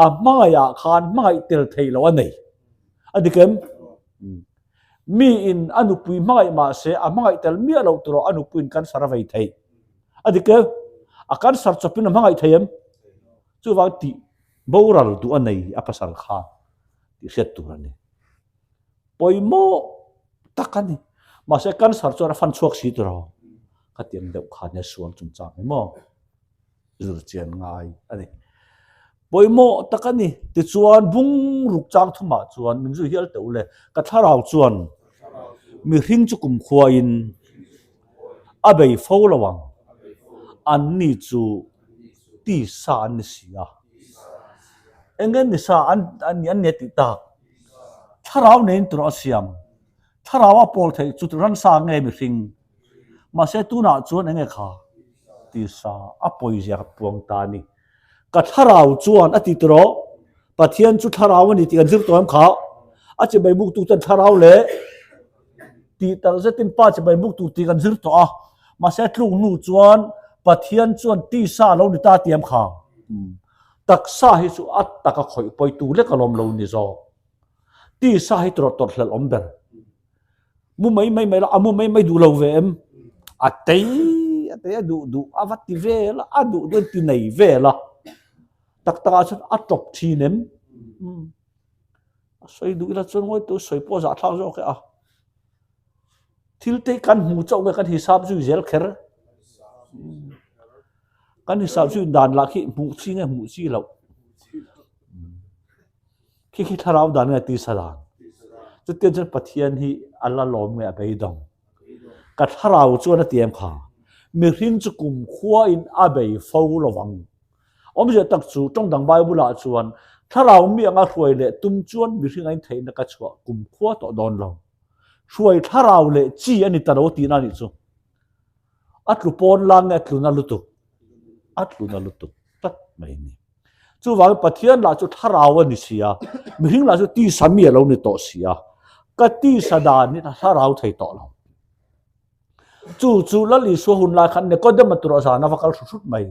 a hmangaihah khan hmangaih tel theih loh a nei. A dik em? Miin a nupui hmangaih mah se a hmangaih tel miah loh tur a nupuiin cancer a vei theih. A dik em? A cancer chawpin a hmangaih thei em? Chuvang tih boral duh a nei a pasal khan. tih hriat tur a ni. Pawimawh tak a ni. Mahse cancer chuan a fan chhuak si tur a khatiang deuh khan hian sual chungchang hi maw zir chian ngai a ni. Pawimawh tak a ni. Tichuan bungruk chang thumah chuan min zui hial teh u le. Ka thlarau chuan mihring chu kumkhuain a bei fo lo ang. Anni chu tisa an ni si a. Eng nge ni sa an an an ni a tih tak? Thlarau neiin tur a siam. Thlarau a pawl theih chu ransa nge mihring? Mahse tunah chuan eng nge kha? tisa a pawizia ka puang ta a ni. Ka thlarau chuan a ti tawh, Pathian chu thlarau a ni tih kan zir tawh em kha? A chibai buktu chuan thlarau leh tih tak zetin Pa chibai buktu tih kan zir tawh a, mahse tluk hnu chuan Pathian chuan tisa a lo ni ta tih em kha? Taksa hi chu a taka khawih pawitu lek alawm lo ni zawk. Tisa hi tawrh tawrh hlelh awm ber. Mu mai mai mai la, a mu mai mai duh lo ve em? A tei a tei a duh duh a va ti vel a, a duh duh a ti nei vel a. Tak tak ah chuan a tawp thin em? A sawi duh ila chuan ngawi teh u sawi pawh a zahthlak zawk e a. Thil te kan hmu chauh nge kan hisap zui zel kher. Kan hisap zui dan lah khi hmuh chi nge hmuh chi loh. Khi khi thlarau dan nge tisa dan? Chutiang chuan Pathian hi a la lawm nge a beidawng? Ka thlarau chuan a ti em kha, mihring chu kumkhua in a bei fo lo vang. Awmzia tak chu tawngdang Bible ah chuan thlarau mi anga hruai leh tum chuan mihring a intheihna ka chhuah kumkhua tawh dawn lo. Hruai thlarau leh chi a ni ta lo tihna a nih chu. A tlu pawn la nge a tluna lutuk? A tluna lutuk tlat mai a ni. Chuvangin Pathian lah chu thlarau a ni si a, mihring lah chu tisa mi a lo ni tawh si a, ka tisa dan hi a thlarau thei tawh lo. Chu chu Lal Isua hun lai khan Nikodema tur a zan a va kal hrut hrut mai.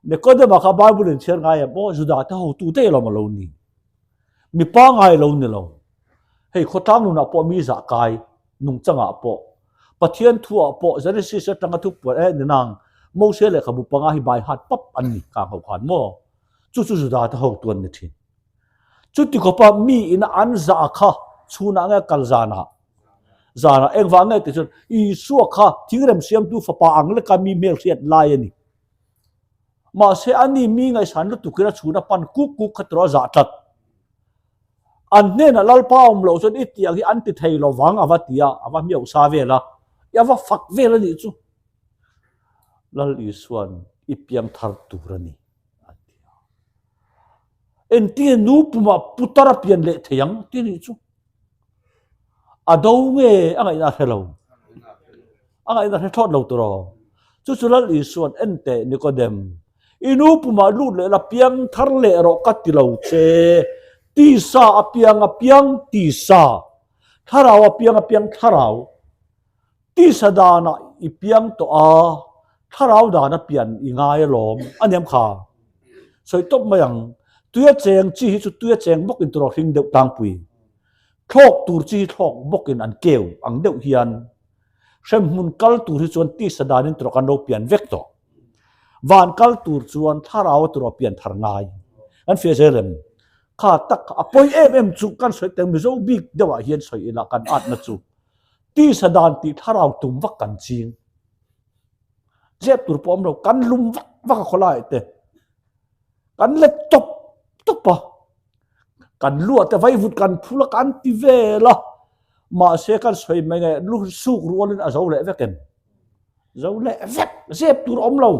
Nikodema kha Bible in chhiar ngai em aw, Juda te hotu te alawm a lo ni. Mi pangai lo ni lo. Hei khawtlang nunah pawh mi zah kai, nungchangah pawh. Pathian thuah pawh Genesis atanga thupuan eh ni nang Mose lehkhabu panga hi by heart pap an ni kang ho khan maw? Chu chu Juda te hotu an ni thin. Chuti khawpa mi ina an zah kha chhunah nge kal zanah? Zanah engvang nge tih chuan Isua kha thingrem siamtu fapa ang leka mi hmelhriat lai a ni. Mahse ani mi ngaihsan lutukin a chhuna pan kuk kuk kha tawh a zah tlat. An hnenah Lalpa awm loh chuan i tiang hi an ti thei lo vang a va ti a, a va hmiauh sa vel a, i a va fak vel a nih chu. Lal Isua'n i piang thar tur a ni a ti a. Engtinge nu pumah putar a pian leh thei ang ti a nih chu. A do nge a ngaihna a hre lo. A ngaihna hre thlawt lo tawh aw. Chu chu Lal Isua'n en teh Nikodem, i nu pumah lut leh la piang thar leh rawh ka ti lo che. Tisa a piang a piang tisa, thlarau a piang a piang thlarau. Tisa danah i piang tawh a, thlarau dana pian i ngai alawm a niam kha. Sawi tawp mai ang, tuia cheng chi hi chu tuia cheng bawkin tawh hring deuh tlangpui. Thlawk tur chi hi thlawk bawkin an keu ang deuh hian hremhmun kal tur hi chuan tisa danin tawh kan lo pian vek tawh. Van kal tur chuan thlarau a tawh pian thar ngai. Kan fiah zel em? Kha tak a pawi em em chu kan sawi teng Mizo bik deuhah hian sawi ila kan atna chu tisa dan tih thlarau tum vak kan ching. Zep tur pawh awm lo, kan lum vak vak a khawlai te. Kan let tawp tawp a. Kan luah te vaivut kan phul a kan ti vel a. Mahse kan sawi mai nge lu suk rualin a zo leh vek em? Zo leh vek, zep tur awm lo.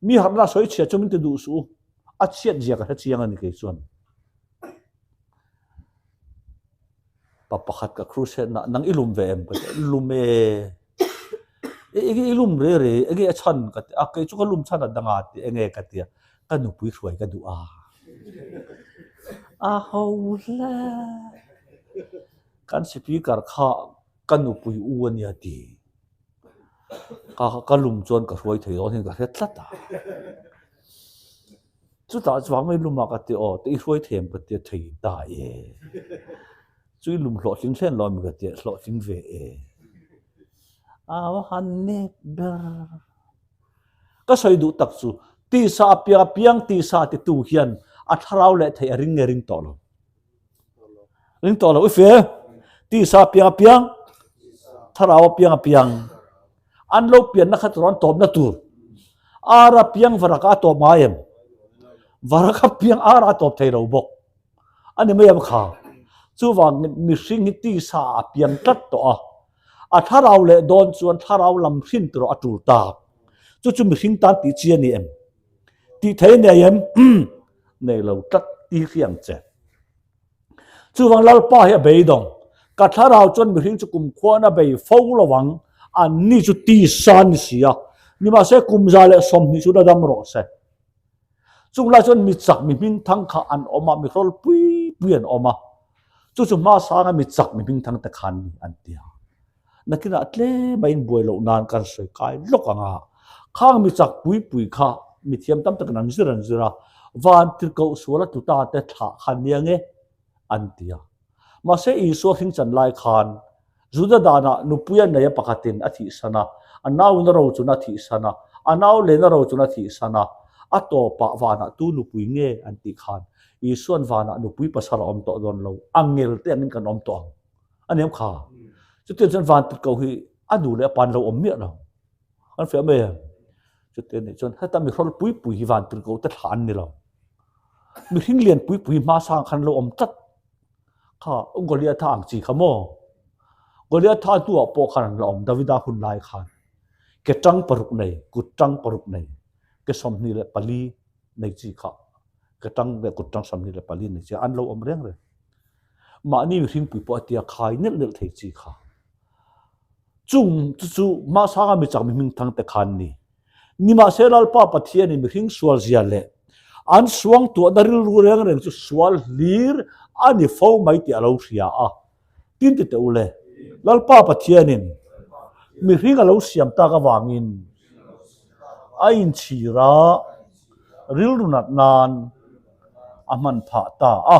Mi harhna sawi chhia chu min ti duh suh u. A chhiat zia ka hre chiang a ni kei chuan. Pa pakhat ka crusade na nang i lum ve em ka ti lum e enge i lum re re enge a chhan ka ti a kei chu ka lum chhan a danga ti enge ka ti a ka nupui hruai ka duh a a ho hle kan speaker kha ka nupui u ania ti ka ka lum chuan ka hruai thei dawn hian ka hre tlat a. Chutah chuang mai lum ah ka ti aw, te i hruai them ka ti a thei ta e. Chu i lum hlawhtling hlen lo ami ka ti a, hlawhtling ve e. A va han nep ber. Ka sawi duh tak chu, tisa a piang a piang tisa titu hian a thlarau leh theih a ring nge ring tawh lo. Ring tawh lo i fe. Tisa a piang a piang, thlarau a piang a piang. An lo pianna kha chu rawn tawpna tur. Ara piang varaka a tawp ngai em? Varaka piang ara a tawp thei lo bawk. A ni mai em kha? Chuvangin mihring hi tisa a piang tlat tawh a. A thlarau leh dawn chuan thlarau lam hrin tur a tul ta. Chu chu mihring tan tih chi a ni em? Tih thei a nei em? Nei lo tlat ti hri ang che. Chuvang Lalpa hi a beidawng. Ka thlarau chuan mihring chu kumkhuan a bei fo lo ang, anni chu tisa ni si a. Nimahse 120 chu la dam rawh se. Chung lai chuan mi chak mi hming thang kha an awm a, mi hrawl pui pui an awm a. Chu chu hma sanga mi chak mi hming thang te khan ni an ti a. Nakinah tlem a inbuai loh nan kan sawi kai lawk ang a. Khang mi chak pui pui kha mi thiam tam takin an zir an zir a, van tirhkoh sual a tlu ta te thlah kha nia nge an ti a. Mahse Isua hringchan lai khan Juda danah nupui a nei a pakhatin a thihsan a, a nauin a rochun a thihsan a, a nau len a rochun a thihsan a, a tawpah vanah tu nupui nge an tih khan Isua'n vanah nupui pasal a awm tawh dawn lo, a ngel te angin kan awm tawh ang. A niam kha. Chutiang chuan van tit ko hi a nu leh a pa an lo awm miah lo. An fiah mai em? Chutiang nih chuan heta mihrawl pui pui hi van tit ko te thlah an ni lo. Mihring lian pui pui hma sang khan lo awm tlat. Kha Goliatha ang chi kha maw? Goliatha hnuah pawh khan an la awm Davida hun lai khan. Ke tang paruk nei, kut tang paruk nei, ke 24 nei chi kha, ke tang leh kut tang 24 nei chi an lo awm reng reng. Mahni mihring pui pawh a tia khai nelh nelh thei chi kha. Chung chu chu hmasanga mi chak mi hming thang te khan ni. Nimahse Lalpa Pathianin mihring sual zia leh an suangtuahna rilru reng reng chu sual hlir a ni fo mai tih a lo hria a. Tin ti teh u le, Lalpa Pathianin mihring a lo siam tak avangin a inchhir a, rilru nat nan a hman phah ta a.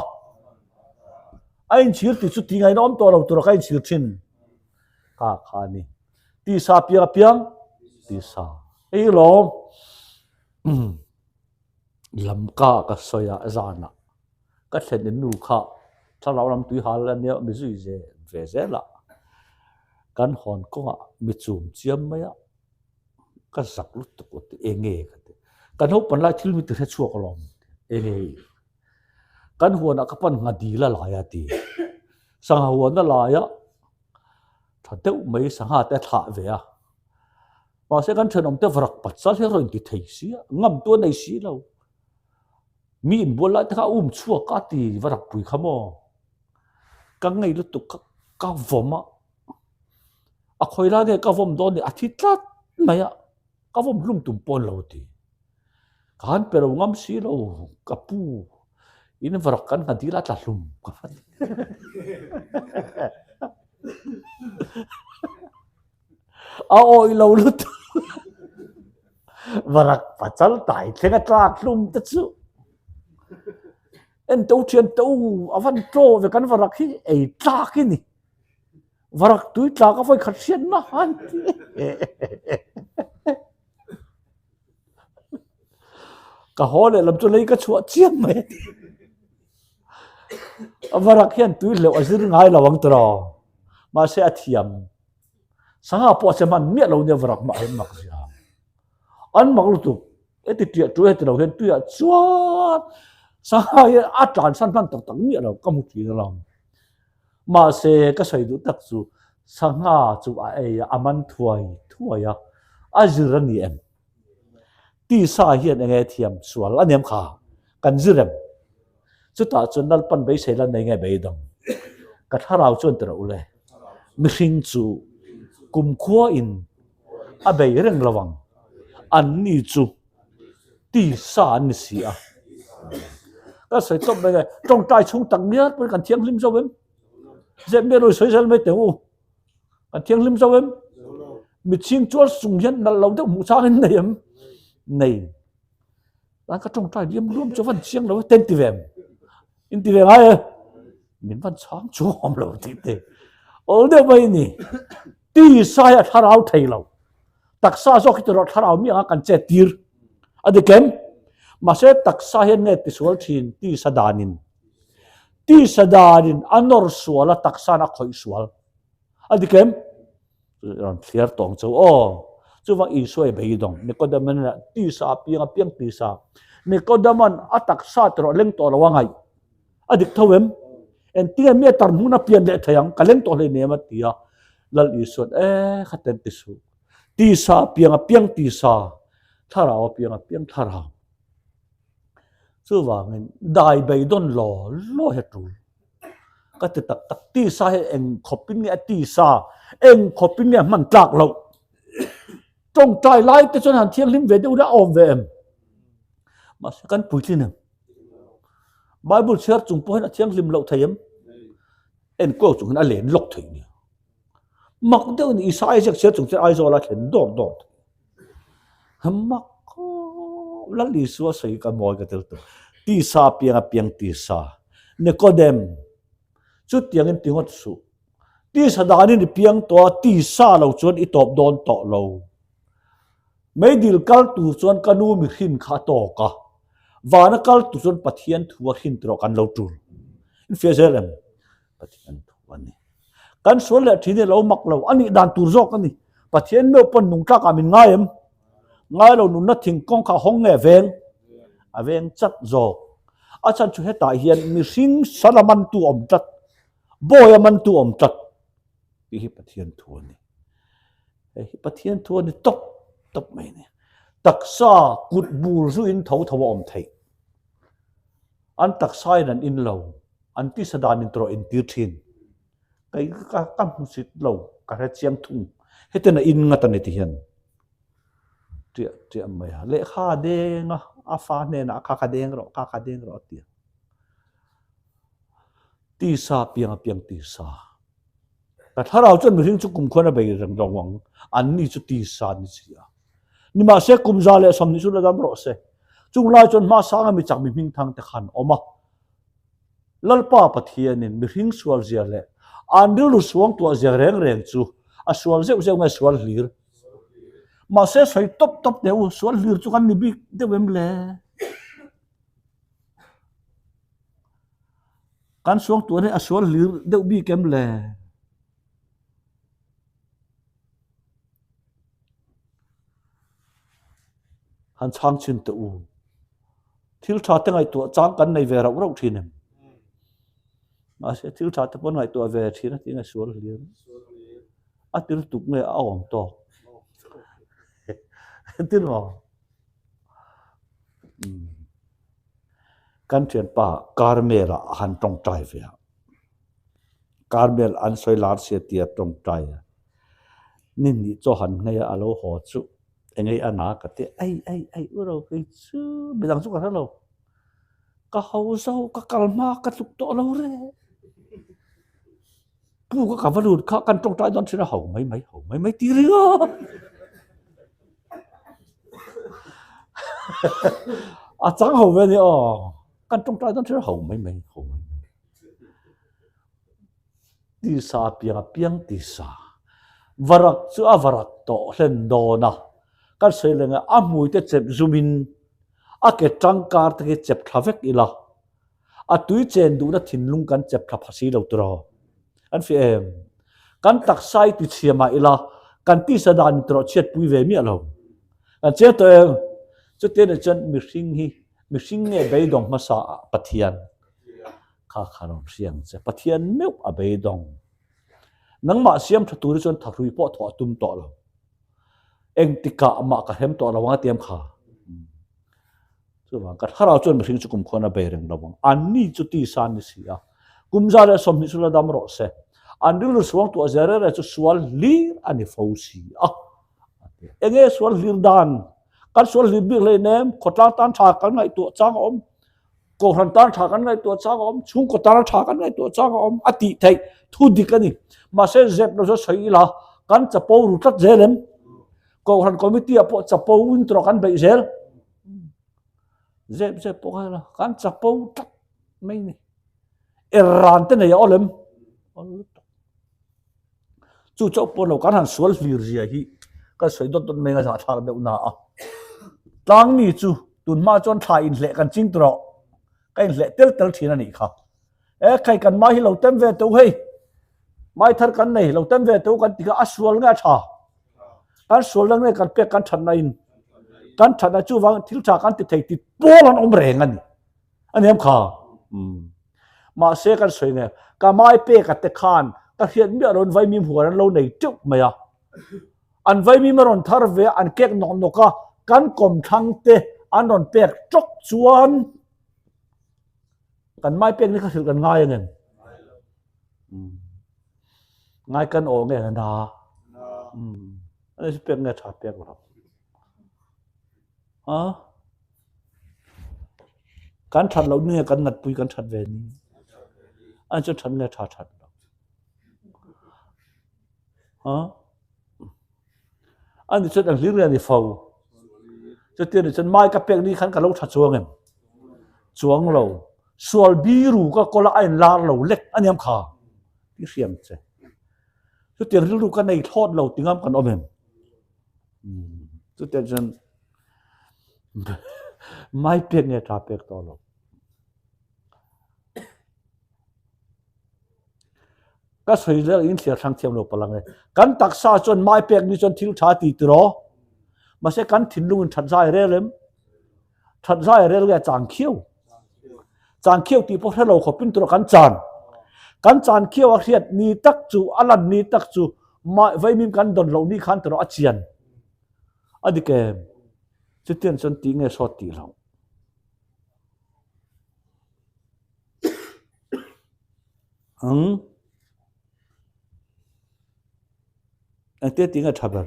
A inchhir tih chu ti ngaihna awm tawh lo tura ka inchhir thin ta kha a ni. Tisa piang a piang, tisa. Hei hi lawm lamka ka sawi a zanah ka thlen in nu kha thlarau lam tui hal a nia mi zui ze ve zel a kan hawn kawngah mi chum chiam mai a ka zak lutuk lo ti eng nge ka ti ka naupang lai thil mi ti hre chhuak alawm eng nge kan huanah ka pan nghadil a lai a ti sangha huan a lai a. Tha deuh mai sangha te a thlah ve a. Mahse kan thenawm te varak pat chal hi a rawn ti thei si a, ngam tu a nei si lo. Mi inbual lai te kha a um chhuak a ti varak pui kha maw. Ka ngei lutuk kha ka vawm a, a khawi lai nge ka vawm dawn ni a thi tlat mai a, ka vawm hlum tum pawn lo ti. Ka han pe lo ngam si lo, ka pu in varak kan ngha dil a tla hlum ka va ti. A awih lo lutuk. Varak pachal tai thleng a tlak hlum te chu. En to thian to a van tlo ve kan varak hi ei tlak i ni. Varak tui tlak a vawi khat hriat na han ti. Ka haw leh lam chu lei ka chhuah chiam mai a ti. A varak hian tui hleuh a zir ngai lo ang tiraw. Mahse a thiam. Sangha pawh a che hman miah lo nia varak mah hian mak zia. An mak lutuk. Heti tiah ṭuai heti lo hian tuiah chuan sangha hi a tlansan hman tak tak miah lo ka hmu ṭhin alawm. Mahse, ka sawi duh tak chu sangha chu a ei a, a man thuai thuai a, a zir a ni em? Tisa hian eng nge thiam sual a niam kha? Kan zir em? Chutah chuan Lalpan beisei la nei nge beidawng? Ka thlarau chuan ti rawh u le, mihring chu kumkhua in a bei reng lo ang, anni chu tisa an ni si a. Ka sawi tawp mai nge, tawngtai chhung tak mial pawhin kan thianghlim zo em? Zep mial ui sawi zel mai teh u. Kan thianghlim zo em? Mitchhing chual sung hian nalh lo deuh hmuh chang in nei em? Nei. Tan ka tawngtai liam luam chu van chiang lo e, ten ti ve em? In ti ve ngai e? Min van chhang chu awm lo tih te. Awl deuh mai ni. Tisa hi a thlarau thei lo. Taksa zawk hi tiraw thlarau mi anga kan chet tir a dik em? Mahse taksa hian nge tisual thin tisa danin? Tisa danin a nawr sual a taksain a khawih sual a dik em? Rawn thliar tawng chauh aw. Chuvang Isua i beidawng Nicodemus a tisa a piang a piang tisa. Nicodemus a taksa tiraw leng tawh lo a ngaih a dik tho em? Engtinge mi a tar hmun a pian leh thei ang? Ka leng tawh hleinem a ti a. Lal Isua'n e kha ten ti suh. Tisa a piang a piang tisa, thlarau a piang a piang thlarau. Chuvangin dai beidawn law law hi a tul. Ka ti tak tak tisa hi eng khawpin nge a tisa, eng khawpin nge a hman tlak loh. Tawngtai lai te chuan han thianghlim ve deuh ila a awm ve em? Mahse kan puitlin em? Bible chhiar chung pawh hian a thianghlim loh thei em? Enkawl chung hian a len lawk thei nia. Mak deuh ni Isa Isaac chhiar chung chuan Aizawl a thlen dawr dawr thei. Mak Lal Isua sawi ka mawi ka tel tawh. Tisa piang a piang tisa. Nikodem chutiangin ti ngawt suh. Tisa danin i piang tawh a, tisa lo chuan i tawp dawn tawh lo. Meidil kal tur chuan ka nu mi hrin kha a tawk a, vana kal tur chuan Pathian thu a hrin tawh kan lo tul. In fiah zel em? Pathian thu a ni. Kan sual leh thin hi lo mak lo, a nih dan tur zawk a ni. Pathian meuh pawn nungtlak ah min ngai em? Ngai lo nunna thingkawng kha a hawng nge a veng? A veng chat zawk. A chhan chu hetah hian mihring sal a mantu a awm tlat. Bawi a mantu awm tlat tih hi Pathian thu a ni. Hei hi Pathian thu a ni tawp tawp mai a ni. Taksa kut bur zuin tho tho a awm theih. An taksain an in lo, an tisa dan in tawrh intir thin. Kei ka ka hmusit lo, ka hre chiang thung. Hetiang a in ngat a ni ti hian ṭiah ṭiah mai a. Lehkha a deng a, a fa hnenah kha kha deng rawh, kha kha deng rawh a ti a. Tisa piang a piang tisa. Ka thlarau chuan mihring chu kum khuan a bei reng lo ang, anni chu tisa an ni si a. Nimahse kum 120 chu la dam rawh se. Chung lai chuan hma sanga mi chak mi hming thang te khan awm a. Lalpa Pathianin mihring sual zia leh an rilru suang tuah zia reng reng chu a sual zeuh zeuh nge sual hlir. Mahse sawi tawp tawp teh u, sual hlir chu kan ni bik deuh em le? Kan suang tuan hi a sual hlir deuh bik em le? Han chhang chhin teh u. Thil tha te ngaihtuah chang kan nei ve rauh rauh thin em? Mahse thil tha te pawh ngaihtuah ve thin a tih a sual hlir. A til tuk nge a awm tawk. Tin maw? Kan thianpa Carmel ah a han tawngtai ve a, Carmel an sawi lar sia tia tawngtai a, ni hnih chaw han nghei a a lo haw chu engei a na ka ti a, ei ei ei u ro kei chu midang chu ka hre lo, ka ho zo ka kal hma ka tluk tawh lo re. Pu ka ka va lut kha kan tawngtai dawn thin a ho mai mai ho mai mai ti ringawt. A chang ho ve ni aw kan tawngtai dawn thin a ho mai mai ho mai mai. Tisa piang a piang tisa. Varak chu a varak tawh hlen dawn a. Kan sawi leng a a hmui te chep zum in a ke tangkar te khi chep thla vek ila. A tui chen duhna thinlung kan chep thla pha si lo tiraw? Kan fiah em? Kan taksa i tichhia mah ila, kan tisa dan in tiraw chhiatpui ve miah lo. Kan chiang tawh em? Chutia nih chuan mihring hi mihring nge beidawng hmasa ah Pathian kha kha rawn hria ang che. Pathian meuh a beidawng. Nangmah siam tha tur hi chuan thahrui pawh thawh a tum tawh lo. Engtikah mah ka hem tawh lo ang a ti em kha? Chuvang ka thlarau chuan mihring chu kumkhuan a bei reng lo ang. Anni chu tisa an ni si a. Kum 120 chu la dam rawh se. An rilru suang tuah zel reng reng chu sual hlir a ni fo si a. A ti. Enge sual hlir dan? Kan sual hlir bik hlei nem, khawtlang tan tha kan ngaihtuah chang a awm, kohhran tan tha kan ngaihtuah chang a awm, chhungkaw tana tha kan ngaihtuah chang a awm a tih theih thu dik a ni. Mahse zep lo chu sawi ila kan chapo ru tlat zel em? Kohhran committee ah pawh chapo in tawh kan beih zel. Zep zep pawh kha kan chapo tlat mai ni. Er ran te nei a awl em? Awl lutuk. Chu chauh pawh lo kan han sual hlir zia hi kan sawi dawt dawt mai a zahthlak deuh na a. Tlang mi chu tun hma chuan thla inhleh kan ching tawh rawh. Ka inhleh tel tel thin a nih kha. E khai kan mai hi lo tem ve teuh hei. Mai thar kan nei lo tem ve teuh kan ti kha a sual nge a tha? Kan sual na nge kan pek kan that na in kan that na chuvang thil tha kan ti thei ti pawl an awm reng a ni. A ni em kha? Umm. Mahse kan sawi nge ka mai pek a te khan ka hriat miah lo in vaimim huan an lo nei teuh mai a. An vaimim a rawn thar ve a an kek nawk nawk a kan kawmthlang te an rawn pek tawk chuan Kan mai pek ni kha hrilh kan ngai angem? Ngai kan aw nge na? Ani chu pek nge tha pek lo. A kan that loh ni nge kan natpui kan that ve ni? An chu that nge tha that lo? A ani chuan eng hlir nge ni fo? Chutia ni chuan mai ka pek ni khan ka lo tha chuang em? Chuang lo. Sual biru ka kawl a a inlar lo lek a niam kha ti hriam che. Chutiang rilru ka nei thlawt lo ti ngam kan awm em? Chutiang chuan mai pek nge tha pek tawh lo. Ka sawi zel in thliar hrang thiam lo palang e. Kan taksa chuan mai pek ni chuan thil tha ti tiraw. Mahse kan thinlung in that zai rel em? That zai rel nge chang khiau? Chang khiau tih pawh hre lo khawpin tura kan chan. Kan chan khiau a hriat ni tak chu, a lan ni tak chu mah vaimim kan dawn loh ni khan tiraw a chian. A dik em? Chutiang chuan tih nge sawt tih loh. Ang. Engtia tih nge tha ber?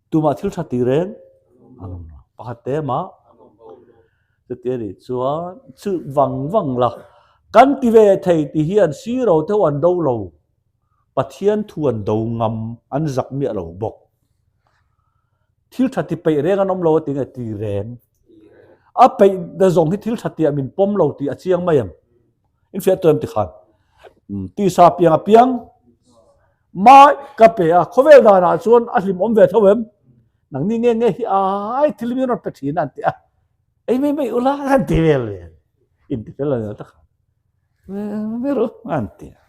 Tumah thil tha ti reng an awm lo. Pakhat te mah chuti a nih chuan chu vang vang la kan ti ve thei ti hian siro te ho an do lo. Pathian thu an do ngam an zak miah lo bawk. Thil tha ti peih reng an awm lo a ti nge ti reng. A peih na zawng hi thil tha tih ah min pawm lo tih a chiang mai ang. In fiah tawh em ti khan. Tisa piang a piang mai ka pe a, khawvel danah chuan a hlim awm ve tho em? Nangni nge nge hi ai thil min rawn pe thin a an ti a, ei mai mai ula an ti vel ve. In ti fel lo tak mai ru an ti a.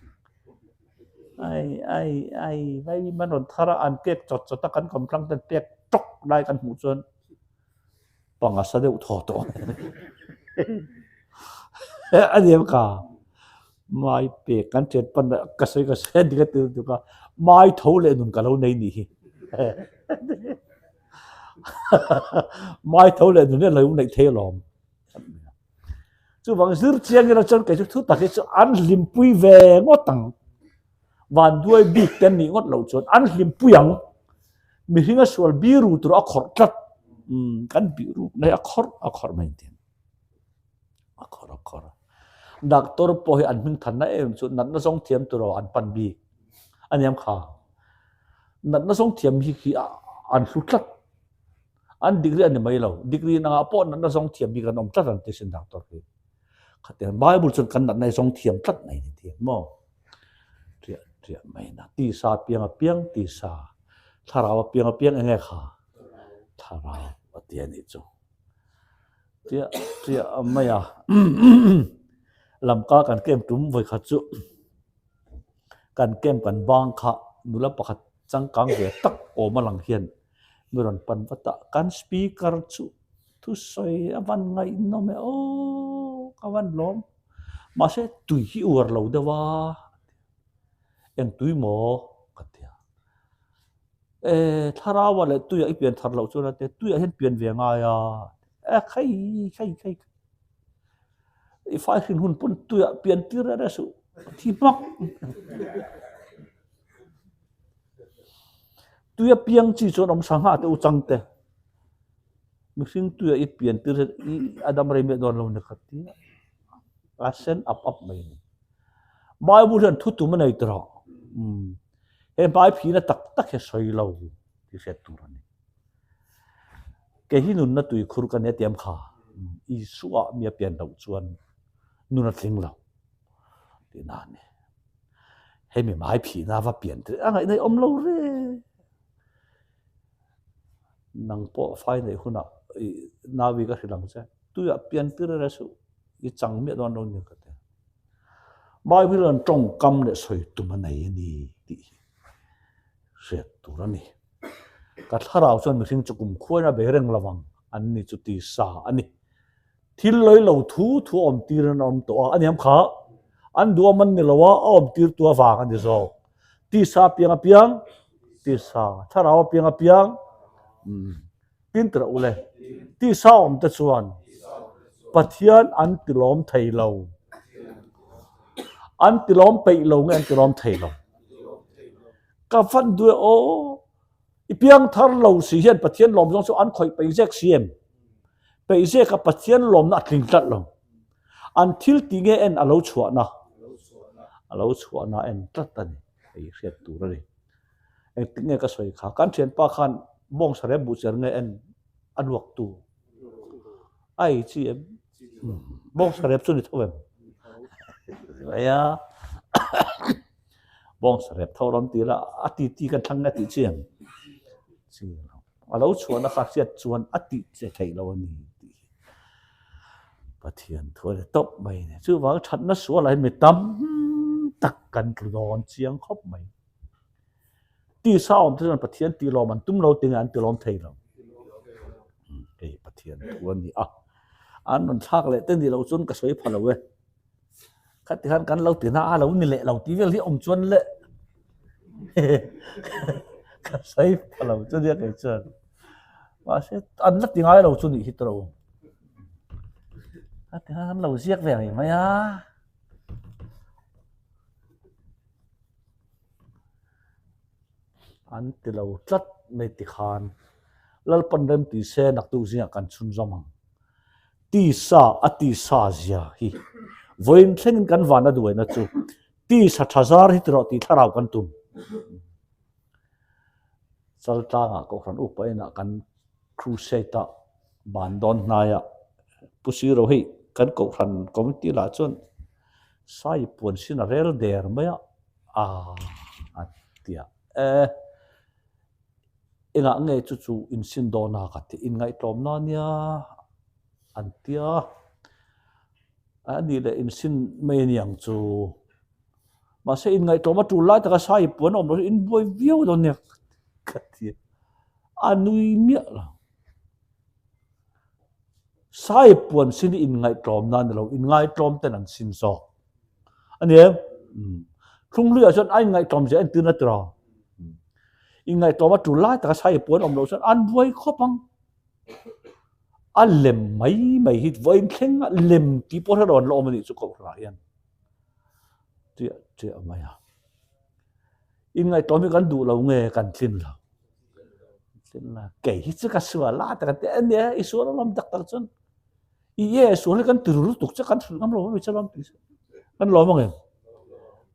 Ai ai ai vai man rawn thar a an pek chawt chawt a kan kawmtlang ten pek tawk lai kan hmuh chuan panga sa deuh thaw tawh a ni em ka mai pek kan ṭhian pan ka sawi ka sawi a dik a ti lutuk a mai tho leh nun ka lo nei nih hi mai tho leh nun hi a lo neih thei alawm chuvang zir chiang ila chuan kei chu thu tak hi chu an hlimpui ve ngawt ang. Vanduai bik te an nih ngawt loh chuan an hlimpui ang. Mihring a sual biru tur a khawrh tlat. Umm kan bihruk na hi a khawrh a khawrh mai ang a khawrh a khawrh. Doctor pawh hi an hming thanna em chu natna zawng thiam tur aw an pan bik a niam kha. Natna zawng thiam hi khi an hlu tlat. An degree a ni mai lo. Degree nangah pawh natna zawng thiam bik an awm tlat an ti sin doctor hi. Khatiang Bible chuan kan natna hi zawng thiam tlat mai ni ti ang maw? Triah triah mai na. Tisa piang a piang tisa, thlarau a piang a piang enge kha? Thlarau a ti a nih chu. Triah triah mai a. Lamka kan camp tum vawikhat chu kan camp kan bang kha nula pakhat changkang ve tak awm a lang hian mi rawn pan vat a, kan speaker chu Thusawi a van ngaihnawm e aw ka van lawm. Mahse tui hi uar lo deuh a, eng tui maw ka ti a. E thlarau ah leh tuiah i pian thar loh chuan a ti a, tuiah hian pian ve a ngai a, e khai khai khai i fai hrin hun pawn tuiah pian tir reh reh suh a thi hmak. Tuia piang chi chuan awm sangha te u chang te. Mihring tuia i pian tir hian i a dam rei miah dawn lo ni kha tia a sen ap ap mai a ni. Bible hian thu tum a nei tawh rawh. Umm he hmai phina tak tak hi a sawi lo tih hriat tur a ni. Kei hi nunna tui khur ka nia tiam kha Isua mi a pian loh chuan nun a tling lo tihna a ni. Hemi hmai phina va pian tir a ngaihna hi awm lo reng. Nang pawh fai neih hunah i naui ka hrilh ang che, tuiah pian tir reng suh, i chang miah dawn lo nia ka ti. Bible hian tawngkam leh sawi tum a nei a ni tih hi hriat tur a ni. Ka thlarau chuan mihring chu kumkhuain a bei reng lo vang, an ni chu tisa a ni. Thil lawi lo thu thu a awm tir in a awm tawh a, a niam kha an duhawm an ni lo a, a awm tir tu avang a ni zawk. Tisa piang a piang, tisa, thlarau a piang a piang, umm tin tirh u le. Tisa awm te chuan Pathian an tilawm thei lo. An tilawm peih lo nge an tilawm thei lo. Ka van duh e aw. I piangthar lo si hian Pathian lawm zawng chu an khawih peih zek si em? Peih zek a Pathian lawmna a tling tlat lo. An thil tih nge en a lo chhuahna? A lo chhuahna en tlat a ni. Hei hriat tur a ni. Engtik nge ka sawi kha? Kan thianpa khan bawngsa rep buhcher nge en a luaktu? A ei chi em? Bawngsa rep chu ni tho em? Mai a. Bawngsa rep tho rawn ti la, a ti ti kan thlang nge tih chi em? Chi lo. A lo chhuahna kha hriat chuan a tih che theih lo a ni tih hi Pathian thu a ni tawp mai a ni. Chuvang thatna sualah hian mi tam tak kan tlu dawn chiang khawp mai. Tisa awm te chuan Pathian tih lawm an tum lo tinge an ti lawm thei lo. Hei Pathian thu a ni a. An rawn thlak leh te ni lo chuan ka sawi pha lo e. Khati khan kan lo ti na a lo ni leh lo tih vel hi awm chuan le ka sawi pha lo chu nia kei chuan. Mahse an la ti ngai lo chu nih hi tawh lo. Khati khan kan lo ziak ve mai mai a. An ti lo tlat mai ti khan Lalpan rem tih se naktuk zingah kan chhunzawm ang. Tisa a tisa zia hi vawiin thlengin kan van a duaina chu tisa tha zar hi ti rawh tih thlarau kan tum. Chaltlangah Kohhran upa inah kan Crusade a ban dawn hnaiah Pu Siro hei kan Kohhran Committee lah chuan Sai puan sin a rel der mai a, aa a ti a, e engah nge chu chu insin dawn a ka ti, inngaihtlawmna nia an ti a, a nih leh insin mai a niang chu, mahse inngaihtlawm a tul lai taka Sai puan a awm loh chu inbuai viau dawn nia ka ti a. A nui miah lo. Sai puan sin hi inngaihtlawmna a ni lo, inngaihtlawm ten an sin zawk. A ni em? Thlunghluiah chuan a inngaihtlawm zia entir na tiraw? Inngaihtlawm a tul lai taka sai puan awm loh chuan an buai khawp ang. A lem mai mai hi vawiin thleng a lem tih pawh hre lo an la awm a nih chu kohhranah hian. Chiah chiah mai a. Inngaihtlawm hi kan duh lo nge kan tlin lo. Kei hi chu ka sual a ta ka ti a nia i sual alawm tak tak chuan i e sual hi kan ti ru lutuk che kan hrilh ngam lo ami che lawm ti kan lawm ang em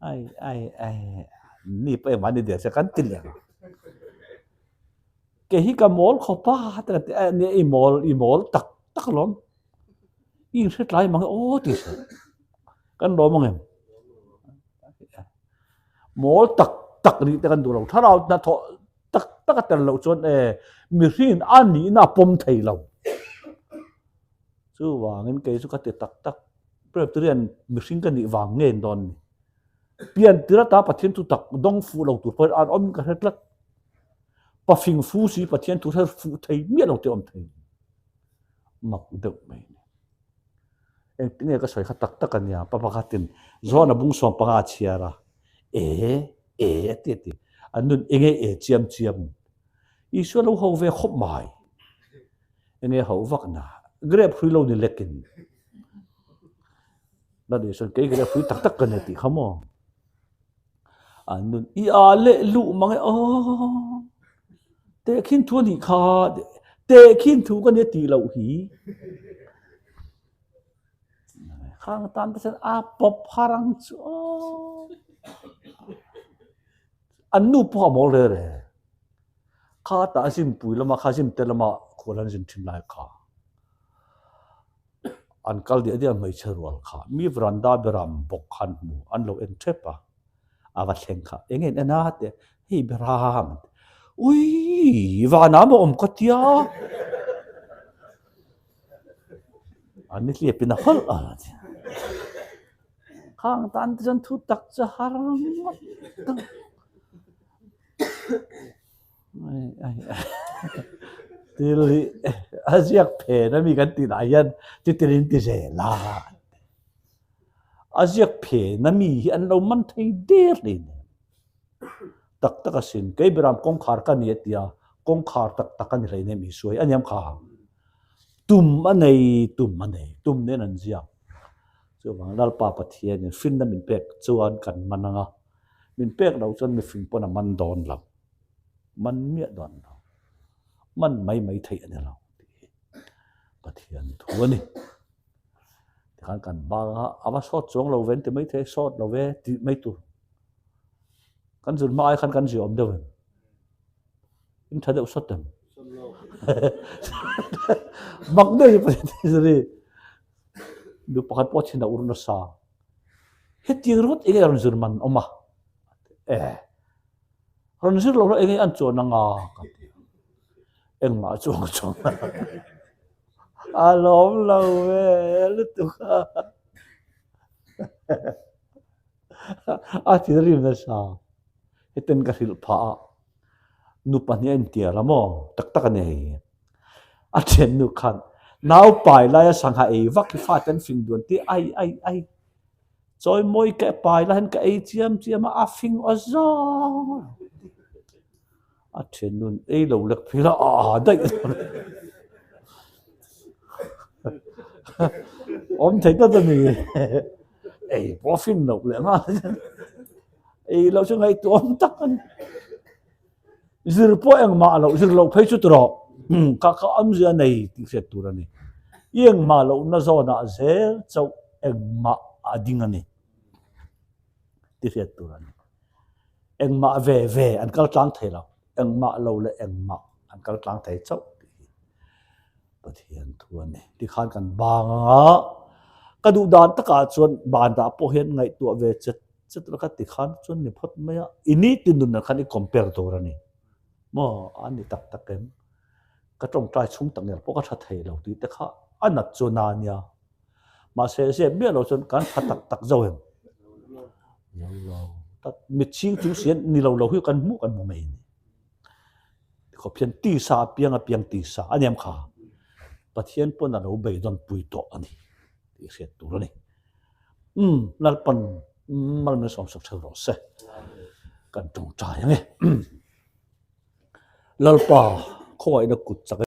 ai ai ai ni pawh engmah ni der che kan ti leh ang kei hi ka mawl khawp a ta ka ti a nia i mawl i mawl tak tak alawm i inhre tlai mang e aw ti se kan lawm ang em Mawl tak tak nih te kan duh lo. Thlarau hnathawh tak tak a tel loh chuan e mihringin a nihna a pawm thei lo. Chuvangin kei chu ka ti tak tak. Presbyterian mihring ka nih vang nge dawn ni. Pian tir ata Pathian thu tak dawng fuh lo tur pawhin an awm ka hre tlat. Pafing fu si Pathian thu hre fuh thei miah lo te awm thei. Mak deuh mai ni. Engtin nge ka sawi kha tak tak a nia, pa pakhatin John a bung 15 a chhiar a, e, e a ti a ti, an nun enge e chiam chiam, Isua lo ho ve khawp mai, enge ho vak na, grape hrui lo ni lekin, la ni chuan kei grape hrui tak tak ka ni tih kha maw. An nun i a leh luh mang e aw tehkhin thu a nih kha tehkhin thu ka nia tih loh hi khang tan te chuan a pawp har ang chu aw an nu pawh a mawl re re kha tah zimpui lama kha zimte lama khual an zin thin lai kha. An kal diah diah hmeichhe rual kha mi veranda beram bawk khan hmu an lo en thep a, a va thleng kha eng en en a te hei beram ui vanah maw awm ka tia an ni hliap in a hawlh a khang tan te chuan thu tak chu har ngawt ang. Thil hi a ziak phen a mi kan tih lah hian chutin in ti zel a, a ziak phen a mi hi an lo man thei der hle ni. Tak tak asin, kei beram kawngkhar ka ni a tia, kawngkhar tak tak a ni hleinem Isua hi a niam kha. Tum a nei, tum a nei, tum nen an ziak. Chuvang Lalpa Pathianin hrinna min pek chuan kan man ang a. Min pek lo chuan mifing pawn a man dawn lo. Man miah dawn lo. Man mai mai theih a ni lo tih hi Pathian thu a ni. Tikhan kan bang a, a va sawt chuang lo ve an ti mai thei, sawt lo ve tih mai tur. Kan zir hma ai khan kan ziawm deuh em? In tha deuh sawt em? Mak deuh hi Pathian thu a ni. Nu pakhat pawh thin a ur nasa. Hetiang ringawt enge rawn zir man awm a? E, rawn zir lo la enge an chuan anga ka ti. Engmah chuang chuang a lawm lo ve lutuk a. A thinrim nasa. Heten ka hrilh phah a. Nu pahnih a intial a maw? Tak tak a ni hei. A thiannu khan nau pai laia sangha ei vak hi fate an fing duan tih ai ai ai. Chawimawi ka pai lai hian ka ei chiam chiam a, a fing aw zawng a. A thiannu in ei lo lek phei la a a daih Awm thei tlat a ni. Ei pawh a fing loh leh nghal. Ei loh chu ngaihtuah awm tak a ni. Zir pawh engmah loh, zir loh phei chu tawh ka ka awmzia nei tih hriat tur a ni. I engmah lohna zawnah zel chauh engmah a ding a ni tih hriat tur a ni. Engmah ve ve an kal tlang thei lo, engmah lo leh engmah an kal tlang thei chauh tih hi Pathian thu a ni. Tikhan kan bang anga ka duh dan takah chuan ban dah pawh hian ngaihtuah ve chet chet la kha tikhan chuan ni phawt mai a, i nitin nunah khan i compare tur a ni. Maw a ni tak tak em? Ka tawngtai chhung tak ngial pawh ka tha thei lo tih te kha a nat chu na nia. Mahse zep miah lo chuan kan tha tak tak zo em? Zo lo. Tak mitchhing chung sian ni lo lo hi kan hmuh kan hmu mai a ni. Khawp hian tisa apiang apiang tisa a niam kha Pathian pawn a lo beidawn pui tawh a ni tih hriat tur a ni. Umm Lalpan mal min sawmsak theuh rawh se. Kan tawngtai ang e. Lalpa khawngaihna kut chak e.